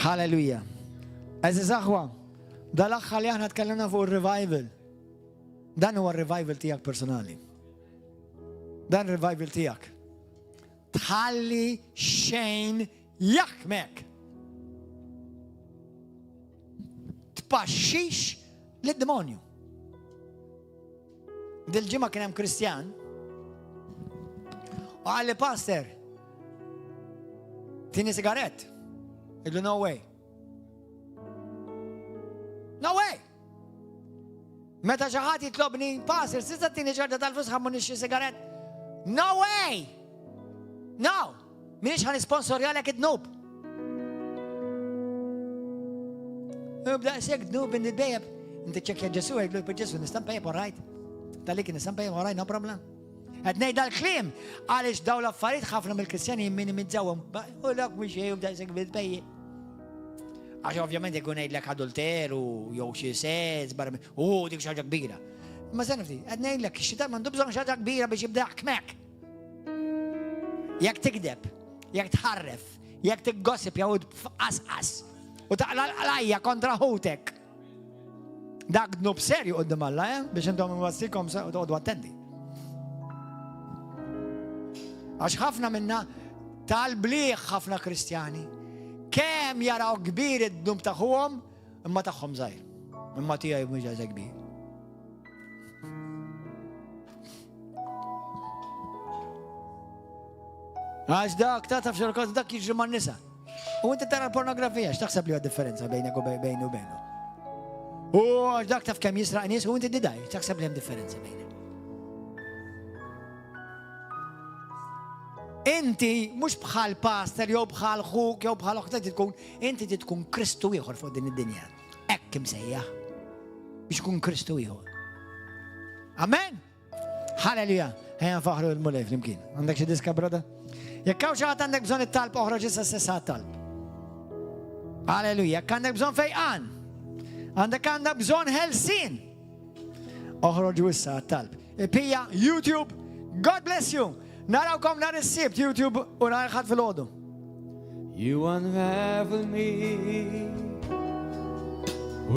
Halleluja. Għeżież aħwa, dal-aħħar li aħna tkellimna fuq il-revival. Dan huwa revival tiegħek personali. Dan revival tiegħek. Tħalli xejn jaħkmek. Tpaxxix lid-demonju. Dil-ġimgħa kien hemm Kristjan u qalli pastor tini sigarett. Għidlu no way. No way! Meta xi ħadd jitlobni, pastor, tista' tini ċarta tal-flus ħa mmur nixtri sigarett. No way! No! M'iniex ħa nisponsorjalek id-dnub. B'daqshekk dnub inti tbejjeb. Inti ċekkja Ġesu, għidlu Ġesu, nista' npejjeb all right. Talik nista' npejjeb all right, no problem. Qed ngħid dal-kliem għaliex daw l-affarijiet ħafna mill-Kristjani jimminimizzawhom. U dak mhux xejn u b'daqshekk bitpejjep. Għax ovvjament ikun ngħidlek adulteru jew xi sens barra u dik xi ħaġa kbira. Ma se nifti, qed ngħidlek ix-xitan m'għandu bżonn xi ħaġa kbira biex jibda jaħkmek. Jekk tikdeb, jekk tħarref, jekk tiggossip jew tfqasqas u taqla l-qlajja kontra ħutek. Dak dnub serju qudiem Alla, eh? biex intom nwassikom toqgħodu attenti. Għax ħafna minna tal-bliħ ħafna Kristjani. Kemm jaraw kbir id-dnub tagħhom, imma tagħhom żgħir. Imma tiegħi mhux daqshekk kbir. Għax dak ta' taf xorkot dak jiġri man-nisa. U inti tara l-pornografija, x'taħseb li huwa differenza bejnek u bejnu u bejnu? U għax dak taf kemm jisraq nies u inti didaj, x'taħseb li hemm differenza bejnek? Inti mhux bħal pastor jew bħal ħuk jew bħal oħtek tkun, inti tkun Kristu ieħor fuq din id-dinja. Hekk imsejjaħ biex ikun Kristu ieħor. Amen. Halleluja! Ejja nfaħru l-Mulej flimkien. Għandek xi diska, brother? Jekk hawn xi ħadd għandek bżonn it-talb oħroġ issa stess talb. Halleluja! Jekk għandek bżonn fejqan, għandek għandek bżonn ħelsien. Oħroġ issa talb. Ipija YouTube, God bless you. Narawkom nhar is-Sibt YouTube u nhar ħadd filgħodu. You unravel me.